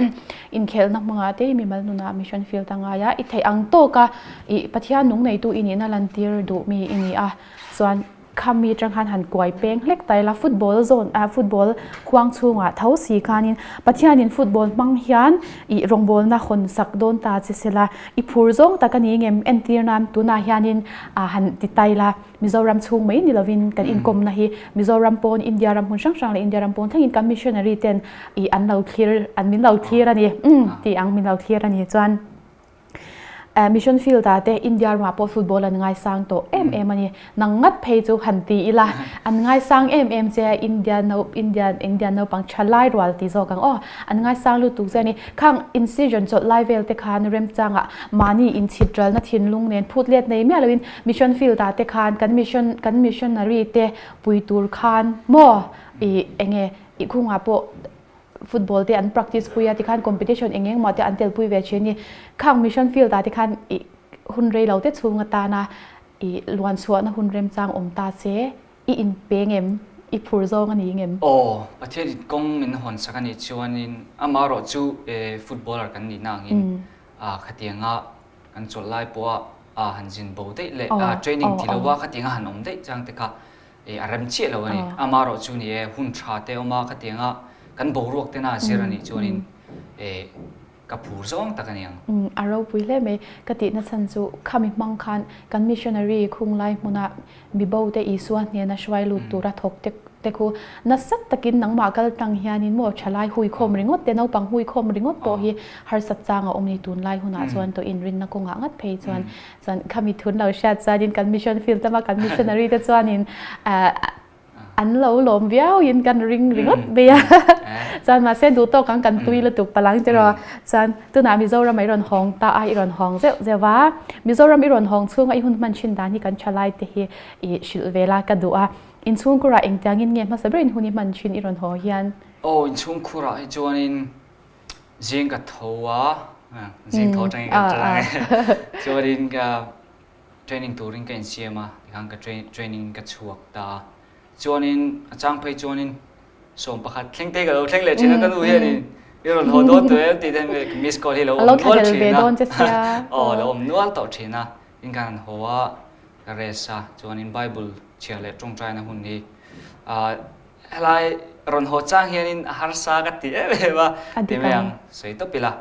inkhelhna hmangah te i mimal nunah mission field a ngai a, i theih ang tawk a I Pathian nung neitu i nihna lantir duh mi i ni a, chuan khami atang khan han kuai peng hlek ta ila football zone ah football khuang chhungah tho si khanin Pathianin football hmang hian i rawngbawlna hawn sak dawn ta che sela i phur zawng tak a ni ngem entir nan tunah hianin ah han ti ta ila Mizoram chhung mai ni lovin kan inkawmna hi Mizoram pawn India ram hmun hrang hrang leh India ram pawn thlengin kan missionary ten i an lo thlir an min lo thlir a ni umm tih ang min lo thlir a ni chuan Mission field ah te India ramah pawh football an ngaisang tawh em em a ni. Nang ngat phei chu han ti ila an ngaisang em em che a India no India India naupang tha lai rual ti zawk ang aw. An ngaisang lutuk che a ni. Khang in season chawlh lai vel te khan remchangah mahni inchhit ralna thinlung nen phut let nei miah loin mission field ah te khan kan mission kan missionary te pui tur khan maw ih enge ih khungah pawh football te an practice pui a tikhan competition eng eng mah te an tel pui ve thin ni. Khang mission field ah te khan i hun rei lo te chhung atana i luan chhuahna hun remchang awm ta se i in pe ngem i phur zawng a ni ngem? Aw, Pathian in kawng min hawn sak a nih chuanin amaherawh chu footballer kan nihna angin khatianga kan chawlh lai pawha han zin bo daih leh training ti lova khatianga han awm daih chang te kha E, a rem chiah lo a ni. Amaherawh chu ni e, hun tha te awm a, khatianga kan boruak tena a zir a nih chuanin e, ka phur zawng tak a ni ang. Umm, a ropui hle mai. Ka tihna chhan chu khami hmang khan kan missionary khunglai hmuna mibo te Isua hnena hruai lut tura thawk te te khu nasa takin nangmah kal tang hianin maw thalai huikhawm ringawt te naupang huikhawm ringawt pawh hi harsat chang a awm ni tunlai hunah chuan tawh inrinna kawngah ngat phei chuan Chuan khami thun lo hriat chuanin kan mission field lama kan missionary te chuanin an lo lawm viauin kan ring ringawt mai a. Chuan mahse duh tawk ang kan tui lutuk palang tiraw. Chuan tunah Mizoram ah i rawn hawng ta a, i rawn hawng zeuh zeuh a. Mizoram i rawn hawng chhunga i hun hman thin dan hi kan thalai te hi i hrilh vel a ka duh a. Inchhungkhurah engtiangin nge hmasa berin hun i hman thin i rawn haw hian? Aw inchhungkhurah hi chuanin Zing ka tho a, zing tho atangin kan tan ang e. Chuanin ka training turin ka insiam a, tikhan ka training ka chhuak ta a. Chuanin a chang phei chuanin 11 thleng te ka lo thleng leh thin a, ka nu hianin i rawn haw dawn tawh em tih te hian miss call hi lo awm nual thin a. Aw lo awm nual tawh thin a, in kan han haw a, ka rest a, chuanin Bible chhiar leh tawngtaina hun hi Helai rawn haw chang hianin a harsa ka ti em em a, ti mai ang, sawi tawp ila.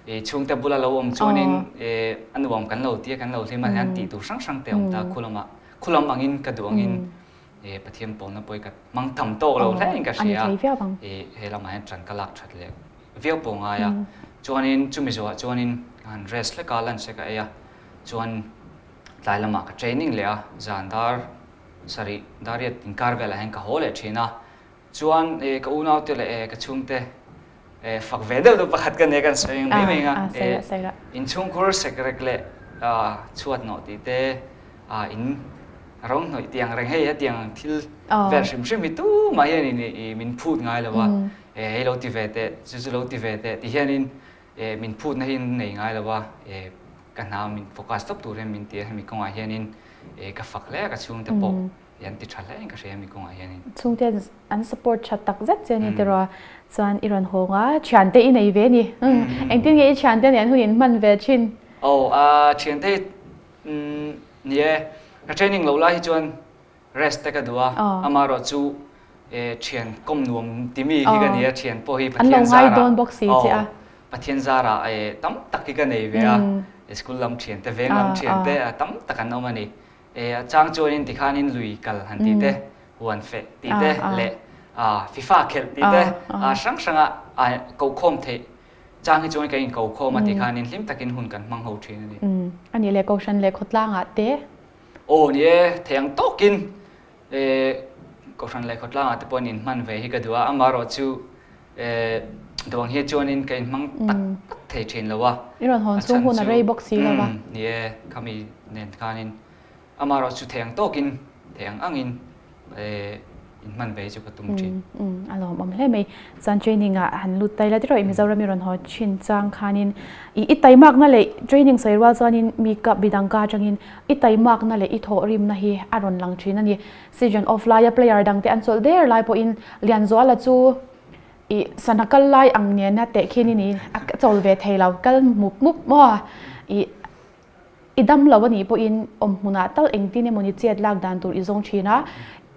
I chhungte bula lo awm chuanin a nuam kan lo ti a, kan lo hlim a, hian tih tur hrang hrang te awm ta khulamah, khulam angin ka duh angin Pathian pawlna pawh hi ka hmang tham tawk lo hle in ka hria a, he lamah hian ṭan ka lak ṭhat leh viau pawh ngai a. Chuanin chumi zawhah chuanin ka han rest hlek a, lunch te ka ei a, chuan tlai lamah ka training leh a, zan dar Sarih, Dariat inkar velah hian ka haw leh thin a, chuan e ka unaute leh e ka chhungte e fak ve deuh deuh pakhat ka nia kan sawi ang mai mai ang a, e inchhungkhur sekrek leh chhuat nawh tih te in ro hnawih tih ang reng hei hetiang ang thil vel hrim hrim hi tumah hian in min phut ngai lo a, e hei lo ti ve teh chu chu lo ti ve teh ti hianin e min phutna hi an nei ngai lo a, e ka hna min focus tawp tur hian min ti a, hemi kawngah hianin e ka fak hle a ka chhungte pawh i an ti tha hle in ka hria hemi kawngah hianin. Chhungte an support tha tak zet che a ni tiraw? Chuan i rawn hawng a, thiante i nei ve a ni. Engtin nge i thiante nen hun in hman ve thin? Aw a thiante hi ni e, ka training loh lai hi chuan Rest te ka duh a, amaherawh chu thian kawm nuam ti mi hi ka ni a, thian pawh hi Pathian zarah aw Pathian zarah tam tak hi ka nei ve a, school lam thian te, veng lam thian te tam tak an awm a ni. A chang chuanin tikhanin lui kal han tih te, huan feh tih te leh FIFA khelh tih te hrang hranga kokhawm theih chang hi chuan kan inkokhawm a tikhanin hlim takin hun kan hmang ho thin a ni. A nih leh Kohhran leh khawtlangah te? Aw ni e, thei ang tawkin Kohhran leh khawtlangah te pawhin inhman ve hi ka duh a, amaherawhchu duh ang hi chuanin ka inhmang tak tak thei thin lo a. I rawn hawn chhung hun a rei bawk si lo va. Ni e, khami nen khanin amaherawhchu thei ang tawkin, thei ang angin inhman ve hi chu ka tum thin. A lawmawm hle mai. Chuan training ah han lut tai la ti rawh i Mizoram i rawn haw thin chang khanin i i taimakna leh training sawi rual chuanin mi ka bidang ka atangin i taimakna leh i thawhrimna hi a rawn lang thin a ni. Season off laia player dangte an chawlh der lai pawhin Lianzuala chu i sana kal lai ang nena tehkhin i ni a chawl ve thei lo kal mup mup maw i I dam lo a nih pawhin awm hmunah tal engtin emawni chet lak dan tur i zawng thin a,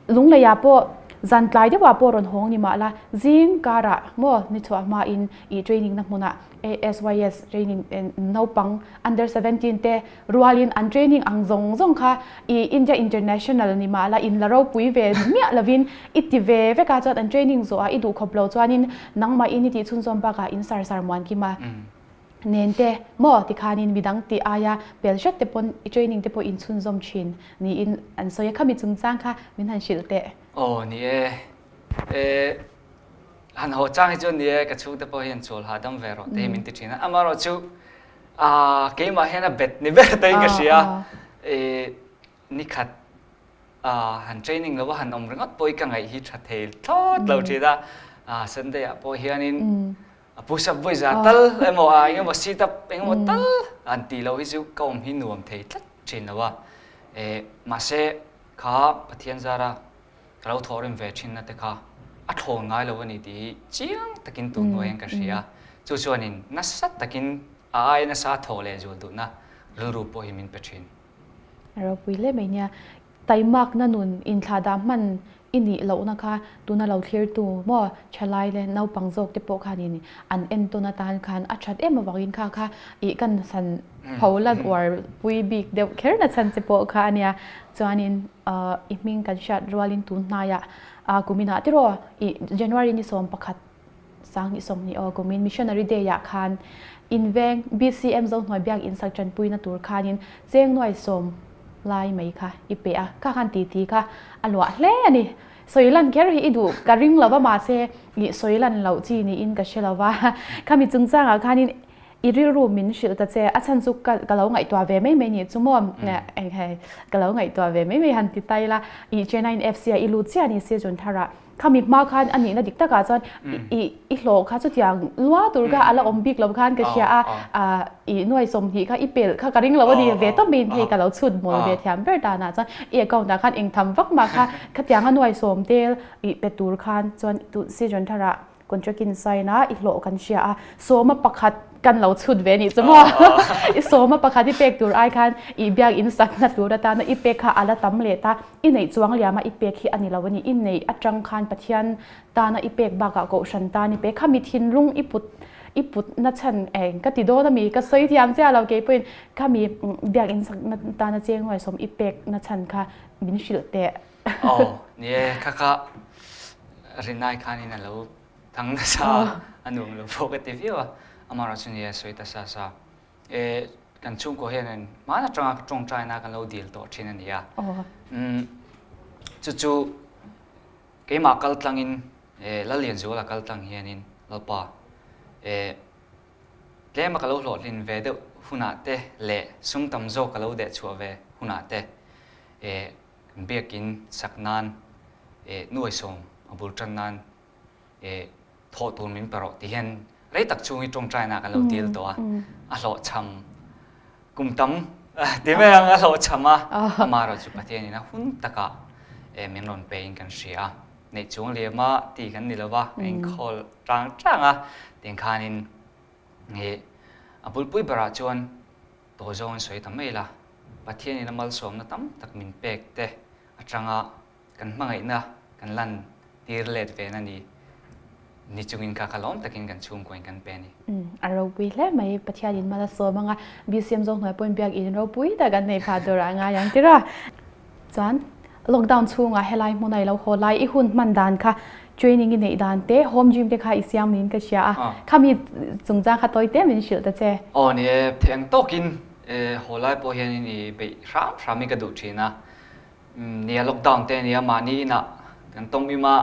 Lungleiah pawh zan tlai deuhah pawh rawn hawng ni mah la, zing karah maw ni chhuah hmain i training na hmunah ASYS training naupang under 17 te rualin an training ang zawng zawng kha i India International ni mah la in la ropui ve miah lovin i ti ve vek a, chuan an training zawhah i duhkhawp lo chuanin nangmahin i tih chhunzawm bakah in sar sar muan kim a. Nen te maw tikhanin midang tih aia pel hret te pawn i training te pawh in chhunzawm thin niin an sawi a, khami chungchang kha min han hrilh teh. Aw ni e, e han haw chang hi chuan ni e ka chhungte pawh hian chawl hahdam ve rawh te hi min ti thin a, amaherawh chu ah keimah hian a bet ni ber te in ka hria e nikhat ah han training lo a han awm ringawt pawh hi ka ngaih hi tha thei thlawt lo thin a, ah Sunday ah pawh hianin A push up vawiza tal emaw a engemaw sit up engemaw tal an tih loh hi chu ka awm hi nuam thei tlat thin lo a. Eh mahse kha Pathian zara ka lo thawhrim ve thin na te kha a thlawn ngai lo a ni tih hi chiang takin tun hnuai hian ka hria. Chu chuanin nasa takin a aia nasa thawh leh zual duhna rilru pawh hi min pe thin. A ropui hle mai nia. Taimakna nun inthlahdah hman i nih lohna kha tuna lo thlirtu maw thalai leh naupang zawk te pawh khanin an entawn atan khan a that em avangin kha kha ih kan san pho lan uar pui bik deuh kher na chhan che pawh kha a nia. Chuanin i hming kan hriat rualin tun hnaiah kuminah tiraw ih January ni 11 Sanghnih 20 aw kumin Missionary Day ah khan inveng BCM Zohnuai Biak in sak tanpuina tur khanin cheng nuai sawm lai mai kha i pe a, kha khan titi kha a luah hle a ni. Sawi lan kher hi i duh ka ring lo va mahse ih sawi lan loh chi niin ka hre lo va, khami chungchangah khanin i rilru min hrilh ta che, a chhan chu ka ka lo ngaihtuah ve mai mai nih chu maw eng hei ka lo ngaihtuah ve mai mai han ti ta ila ih Chennai FC ah i lut chiah a ni season tharah. Khami hma khan a nihna dik takah chuan i i hlawh kha chutiang lua tur kha a la awm bik lo khan ka hria a, i nuai 20 kha i pelh kha ka ring lo a ni ve tawp mai hei ka lo chhut mawl ve thiam ber danah chuan i account ah khan eng tham vak mah kha khatianga nuai sawm tel i pe tur khan chuan season tharah contract in sign a i hlawh kan hria a sawma pakhat kan lo chhut ve nih chu maw i sawma pakhat i pek tur ai khan i biak in sakna tur atana i pek kha a la tam leh ta i neih chuang liama i pek hi a ni lo a ni i neih atang khan Pathian tana i pek bakah kohhran tan i pek kha mi thinlung i put i put na chhan eng ka ti dawn a mi ka sawi thiam chiah lo kei pawhin khami biak in sakna tana cheng nuaisawm i pek na chhan kha min hrilh teh. Aw, ni e, kha kha Rinai khanin a lo thang nasa a, a nuam lo pawh ka ti viau a, amaherawh chu ni e, sawi ta sa sa. E, kan chhungkaw hianin hmaan atanga tawngtaina kan lo dil tawh thin a ni a. Umm, chu chu keimah kal tlangin, e, Lallianzuala kal tlang hianin Lalpa, e, tlema ka lo hlawhtlin ve deuh hunah te leh sum tam zawk ka lo dehchhuah ve hunah te, e, Biakin sak nan eh nuai sawm a bul tan nan eh thawh tur min pe rawh ti hian rei tak chhung hi tawngtaina kan lo dil tawh a, a hlawhchham kum tam ti mai ang a hlawhchham a, amaherawh chu Pathianin a hun takah eh min rawn pe in kan hria a, neih chuang liama ti kan ni lova a inkhawl tang tang a, tiang khanin eh a bulpui berah chuan Tawh zawngin sawi ta mai la, Pathianin a malsawmna tam tak min pek te atanga kan hmangaihna kan lan tir let ve na ni ni chungin kha kha lawm takin kan chhungkuain kan pe a ni. Umm a ropui hle mai, Pathianin mal a sawm anga BCM zawng hnuai pawhin biak in ropui tak an nei phah tur ah a ngai ang tir a. Chuan lockdown chhungah helai hmuna i lo haw lai i hun hman dan kha training i neih dan te home gym te kha i siam niin ka hria a, khami chungchang kha tawi te min hrilh ta che. Aw ni e, thei ang tawkin haw lai pawh hianin i beih hram hram hi ka duh thin a, nia lockdown te a nia mahni inah kan tawng im a,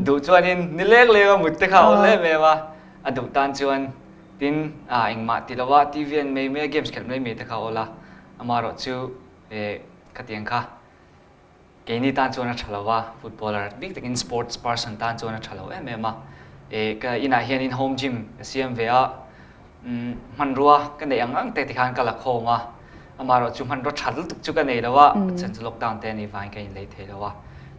duh chuanin ni lek lek a mut te kha a awl em em a, a duh tan chuan tin engmah ti lo a TV en mai mai a games khelh mai mai te kha a awl a, amaherawhchu E, khatiang kha keini tan chuan a tha lo a, footballer bik takin sports person tan chuan a tha lo em em a. E, ka inah hianin home gym ka siam ve a, umm hmanrua ka neih ang ang te tikhan ka la khawm a, amaherawh chu hmanrua tha lutuk chu ka nei lo a, a chhan chu lockdown te a nih vangin ka inlei thei lo a.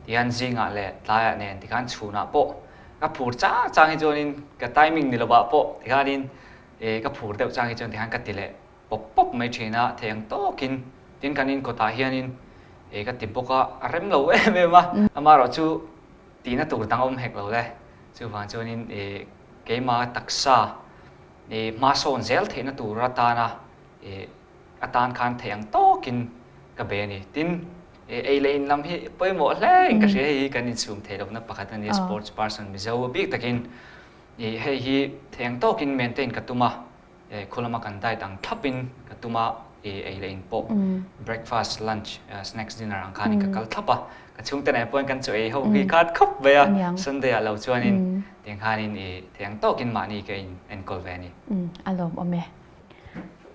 Tihian zingah leh tlaiah nen tikhan chhunah pawh ka phur chang chang hi chuanin ka timing ni lovah pawh tikhanin e ka phur deuh chang hi chuan tikhan ka ti leh pawp pawp mai thin a, thei ang tawkin tin kan in kawtah hianin eh ka ti bawk a, a rem lo em em a, amaherawh chu tihna tur dang a awm hek lo le, chuvang chuanin eh keima taksa eh hma sawn zel theihna tur atana eh atan khan thei ang tawkin ka bei a ni. Tin, eh ei leh in lam hi pawimawh hle in ka hria, hei hi kan inchhum theih lohna pakhat a nia sports person Mizo bik takin eh hei hi thei ang tawkin maintain ka tum a. Khu lama kan diet ang thlapin ka tum a, ei leh in pawh breakfast, lunch, snacks, dinner ang khanin ka kal thlap a, ka chhungte nen pawhin kan chaw ei ho hi khat khawp mai a, Sunday ah lo chuanin tiang khanin i thei ang tawkin mahni ka in enkawl ve a ni. A lawmawm e.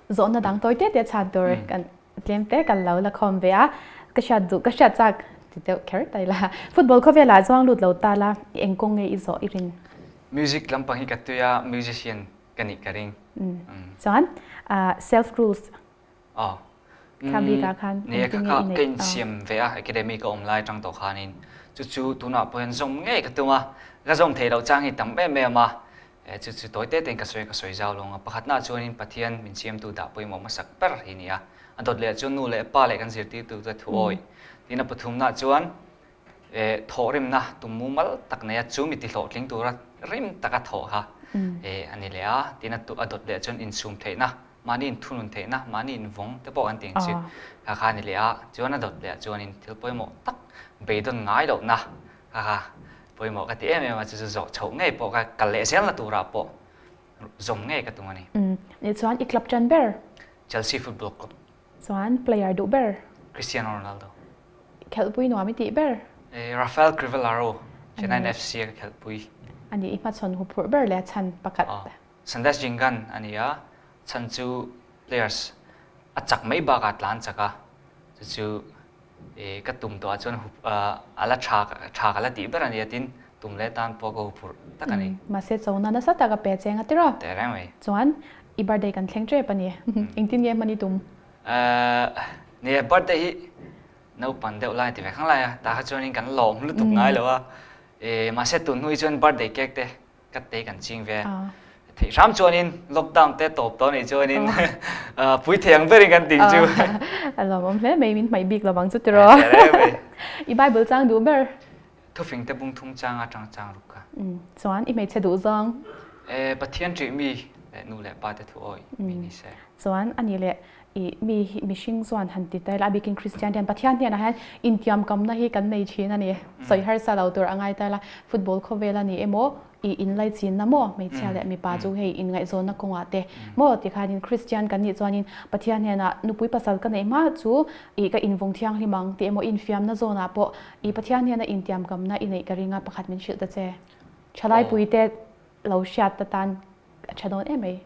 Zawhna dang tawi te te chhan tur kan tlem te kan lo la khawm ve a, ka hriat duh ka hriat chak ti deuh kher ta ila. Football khawvelah chuang lut lo ta la, i eng kawng nge i zawh i rin? Music lampang hi ka tui a, musician ka nih ka ring. Chuan self rules kha bikah khan engtin nge i neih? Ka insiam ve a, academy ka awm lai atang tawh khanin chu chu tunah pawh hian zawm ngei ka tum a, ka zawm theih loh chang hi tam em em a, chu chu tawi te tein ka sawi ka sawi zau lo ang a, pakhatnaah chuanin Pathian min siamtu dah pawimawh hmasak ber hi ni a, a dawt leh chuan nu leh pa leh kan zirtirtute thu awih tin a pathumnaah chuan Thawhrimna tum mumal tak nei a, chu mi tihlawhtling tura rim taka thawh kha a ni leh a, tin a dawt leh chuan insum theihna, mahni inthunun theihna, mahni invawng te pawh kan ti ang chu kha kha a ni leh a, chuan a dawt leh ah chuanin thil pawimawh tak beidawn ngai lohna kha kha pawimawh ka ti em em a, chu chu zawh chhoh ngei pawh ka kal leh zelna turah pawh zawm ngei ka tum a ni. Nih chuan i club tan ber? Chelsea Football Club. Chuan player duh ber? Cristiano Ronaldo. Khelhpui nuam i tih ber? Rafael Crivellaro, Chennaiyin FC a ka khelhpui. A nih i hmachhawn huphurh ber leh a chhan pakhat. Sandesh Jhingan a ni a, chhan chu players a chak mai bakah tlan chak a, chu chu ka tum tawhah chuan a la tha tha ka la tih ber a ni a tin tum leh tan pawh ka huphurh tak a ni. Mahse chona nasa tak a pe cheng a tiraw? Teh reng mai. Chuan i birthday kan thleng tep a ni. Engtin nge hman i tum? Nia birthday hi Naupang deuh lai ti ve khang lai a, tah kha chuanin kan lawm lutuk ngai lo a, mahse tun hnu hi chuan birthday cake te ka te kan ching ve a, theih hram chuanin lockdown te tawp tawh anih chuanin pui thei ang berin kan ting chu. A lawmawm hle mai, min hmaih bik lovang chu tiraw. I Bible chang duh ber? Thufing te bung thum chang atang chang ruk kha. Chuan i hmeichhe duh zawng? Pathian ṭih mi leh nu leh pa te thu awih mi ni se. Chuan ani leh i mi hi mihring chuan han ti ta ila, a bikin Kristian te hian Pathian hnenah hian intiamkamna hi kan nei thin a ni. Sawi harsa lo tur a ngai ta ila, football khawvel a ni emaw, i inlaichinna maw hmeichhia leh mipa chu hei inngaihzawnna kawngah te maw tikhanin Kristian kan nih chuanin Pathian hnenah nupui pasal ka neih hma chu i ka invawng thianghlim ang tih emaw infiamna zawnah pawh i Pathian hnena intiamkamna i neih ka ring a pakhat min hrilh ta che. Thalai te lo hriat atan a tha dawn em mai.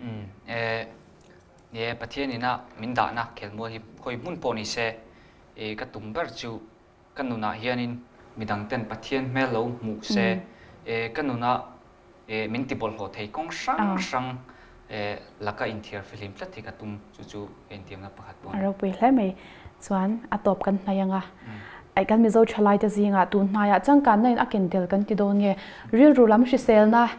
Umm e nie Pathian ina min dahna khelmual hi khawi hmun pawh ni se e ka tum ber chu ka nunah hianin midang ten Pathian hmel lo hmuh se e ka nunah e min ti bawlhhlawh thei kawng hrang hrang e laka inthiar fihlim tlat hi ka tum chu chu ka intiamna pakhat pawh a ni. A ropui hle mai. Chuan a tawp kan hnaih ang a. Aih kan Mizo thalaite zingah tun hnaiah changkanna in a ken tel kan ti dawn nge? Rilru lam hriselna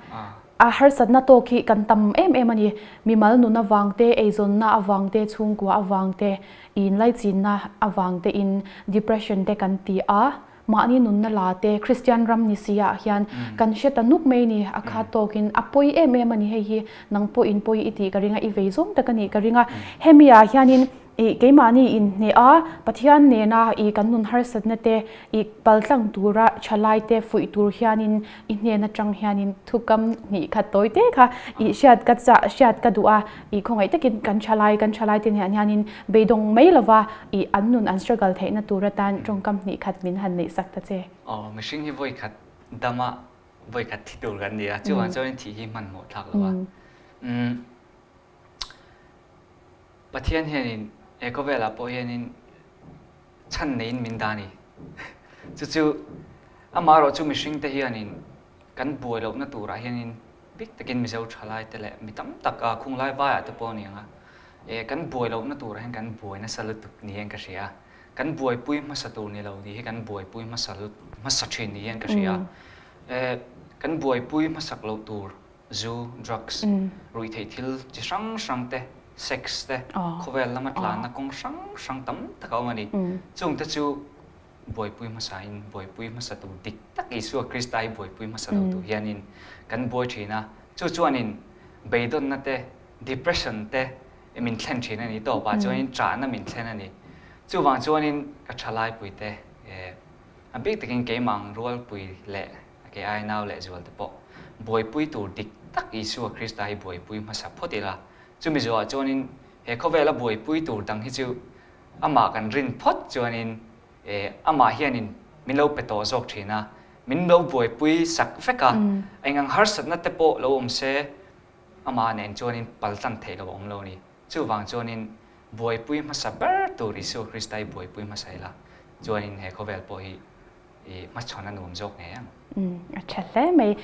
a harsatna tawk hi kan tam em em a ni. Mimal nun avang te, eizawnna avang te, chhungkua avang te, inlaichinna avang te in depression te kan ti a. Mahni nunna la te Kristian ram ni si ah hian kan hre ta nuk mai ni. A khat tawkin a pawi em em a ni hei hi. Nang pawhin pawi i tih ka ring a, i vei zawng tak a nih ka ring a. Hemi ah hianin. I keimahni inhneh a, Pathian nena i kan nun harsatna te i paltlang tura thalai te fuih tur hianin i hnen atang hianin thukam hnih khat tawi te kha i hriat ka chah hriat ka duh a, i khawngaih takin kan thalai kan thalai te nen hianin beidawng mai lova i an nun an struggle theihna tur atan tawngkam hnih khat min han neih sak ta che. Aw, mihring hi vawi khat dama vawi khat thi tur kan ni a, chuvang chuanin thih hi hmanhmawh thlak lo a. Umm. Pathian hianin he khawvelah pawh hianin chhan neiin min dah a ni. Chu chu amaherawh chu mihringte hianin kan buai lohna turah hianin bik takin Mizo thalaite leh mi tam tak a khunglai vaiah te pawh a ni ang a, eh kan buai lohna turah hian kan buai nasa lutuk ni hian ka hria a. Kan buaipui hmasa tur ni lo ni hi kan buaipui hmasa hmasa thin ni hian ka hria a. Eh kan buaipui hmasak loh tur Zu, drugs, ruihtheih thil chi hrang hrang te, sex te, khawvel lama tlanna kawng hrang hrang tam tak a awm a ni. Chungte chu buaipui hmasain buaipui hmasa tur dik tak Isua Krista hi buaipui hmasa lo tur hianin kan buai thin a. Chu chuanin beidawnna te, depression te min thlen thin a ni. Tawpah chuanin ṭahna min thlen a ni. Chuvang chuanin ka ṭhalaipuite a bik takin keimah ang rualpui leh A ke ai nau leh zual te pawh buaipui tur dik tak Isua Krista hi buaipui hmasa phawt ila. Chumi zuah chuanin he khawvela buaipui tur dang hi chu amah kan rin phawt chuanin eh amah hianin min lo pe tawh zawk thin a, min lo buaipui sak vek a, eng ang harsatna te pawh lo awm se amah nen chuanin paltlan theih lo a awm lo a ni. Chuvang chuanin buaipui hmasa ber tur Isua Krista hi buaipui hmasa ila chuanin he khawvel pawh hi i hmachhawn a nuam zawk ngei ang. Umm a tha hle mai.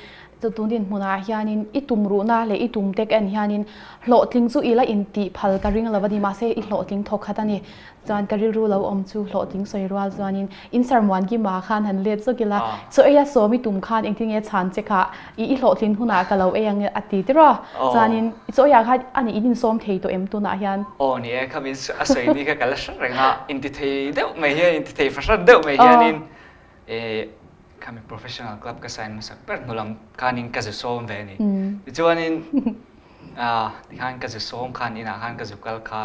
Chu tun dinhmunah hianin i tum ruhna leh i tum tek en hianin hlawhtling chu ila intih phal ka ring lo a ni. Mahse i hlawhtling thawk khat a ni. Chuan ka rilru lo awm chu hlawhtling sawi rual chuanin in sermuan kima khan han let zawk ila chaw eia sawm i tum khan engtin nge chhan che kha i i hlawhtlin hunah ka lo ei ang a ti tir a. Chuanin i chaw eiah khan a ni in insawm thei tawh em tunah hian? Aw ni e, khami a sawi ni kha ka la hre reng a, intithei deuh mai hian intithei fahran deuh mai hianin eh khami professional club ka sign hmasak ber hnu lam khanin ka zu sawm ve a ni. Tichuanin ah tikhan ka zu sawm khan inah khan ka zu kal kha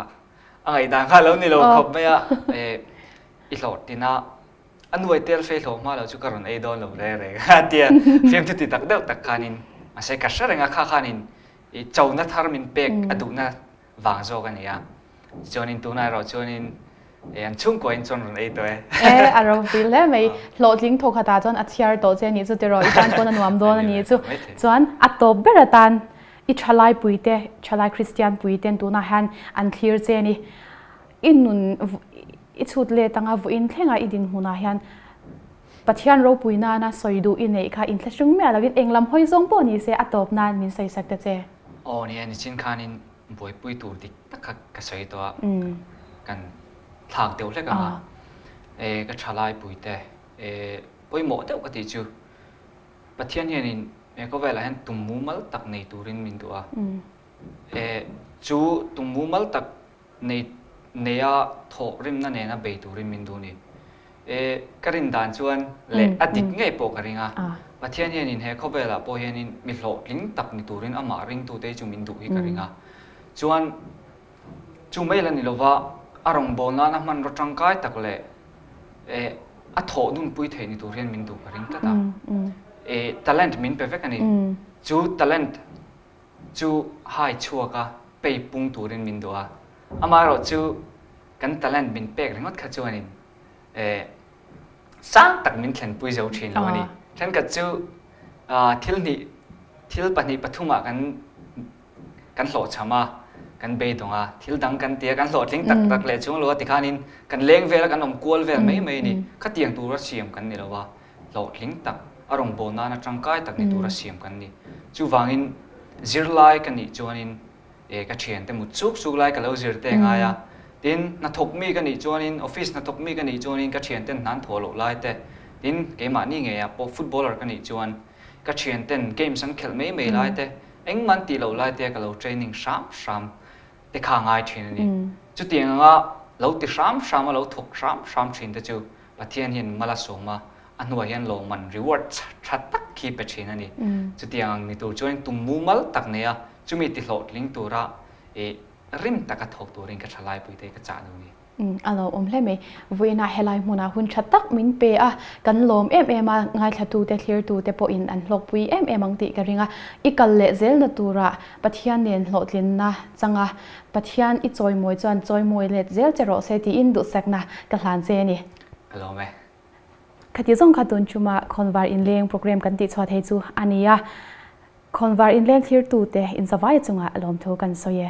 a ngaihdan kha a lo ni lo khawp mai a, eh i hlawhtlin a A nuai tel fei hlawh hma lo chu ka rawn ei dawn lo reng reng a tia fiamthu ti tak deuh tak khanin mahse ka hre reng a kha khanin i chona thar min pek a duhna vang zawk a ni a tichuanin tunah erawh chuanin e an chhungkua in chuan rawn ei tawh e. E a ropui hle mai hlawhtling thawk khatah chuan a chhiar tawh che a nih chu tiraw i tan pawn a nuam dawn a nih chu chuan a tawp ber atan i thalai puite thalai Kristian puiten tunah hian an thlir che a ni. I nun i chhut let anga vawiin thlenga i dinhmunah hian Pathian ropui nana sawi duh i neih kha inthlahrung miah lovin eng lam hawi zawng pawh ni se a tawp nan min sawi sak ta che. Aw ni e, nichin khanin buaipui tur dik tak kha ka sawi tawh a, kan thlak deuh hlek ang a, e ka thalai puite e pawimawh deuh ka tih chu Pathian hianin he khawvelah hian tum mumal tak nei turin min duh a, e chu tum mumal tak nei neia thawh rimna nena bei turin min duh ni. E, ka rin dan chuan leh a dik ngei pawh ka ring a. Pathian hianin he khawvelah pawh hianin mi hlawhtling tak ni turin amah ringtute hi chu min duh hi ka ring a. Chuan chu mai la ni lova a rawngbâwl nana hmanraw tangkai tak leh e, a thawh nunpui theih ni tur hian min duh ka ring tlat a. E, talent min pe vek a ni. Chu talent chu hai chhuak a, pei pung turin min duh a. Amaherawh chu kan talent min pek ringawt kha chuanin eh sang tak min thlenpui zo thin lo a ni. Thenkhat chu thil hnih, thil pahnih pathumah kan kan hlawhchham a, kan beidawng a, thil dang kan ti a, kan hlawhtling tak tak leh chuang lo a tikhanin kan leng vel a, kan awm kual vel mai mai a ni. Khatiang tura siam kan ni lo a. hlawhtling tak, a rawngbâwl nâna ṭangkai tak ni tûra siam kan ni. Chuvângin, zirlai ka nih chuanin e ka ṭhiante mut chûk chûk lai ka lo zir te ngai a. Tin, hnathawk mi ka nih chuanin, office hnathawk mi ka nih chuanin ka ṭhianten hna an thawh loh lai te, tin, keimahni ngeiah pawh footballer ka nih chuan ka ṭhianten games an khelh mai mai lai te, engmah an tih loh lai te ka lo training hrâm hrâm te kha ngai ṭhin a ni. Chutiang anga lo ti hrâm hrâm a lo thawk hrâm hrâm ṭhin te chu Pathian hian mal a sawm a, a hnuah hian lawmman, reward, tha tak khi pe thin a ni. Chutiang ang ni tur chuan tum mumal tak nei a, chumi ti hlawhtling tura i. Rim taka thawk turin ka thalaipui te ka chah duh ni. Umm a lo awm hle mai. Vawiinah helai hmunah hun tha tak min pe a, kan lawm em em a, ngaithlatute, thlirtute pawhin an hlawkpui em em ang tih ka ring a. I kal leh zelna turah Pathian nen hlawhtlinna changa Pathian i chawimawi chuan chawimawi let zel che rawh se tiin duhsakna ka hlan che a ni. Ka lawm e. Khati zawng kha tun chuma Khawnvar Inleng programme kan tih chhuah thei chu a ni a. Khawnvar Inleng thlirtute inzavaia chungah lawmthu kan sawi e.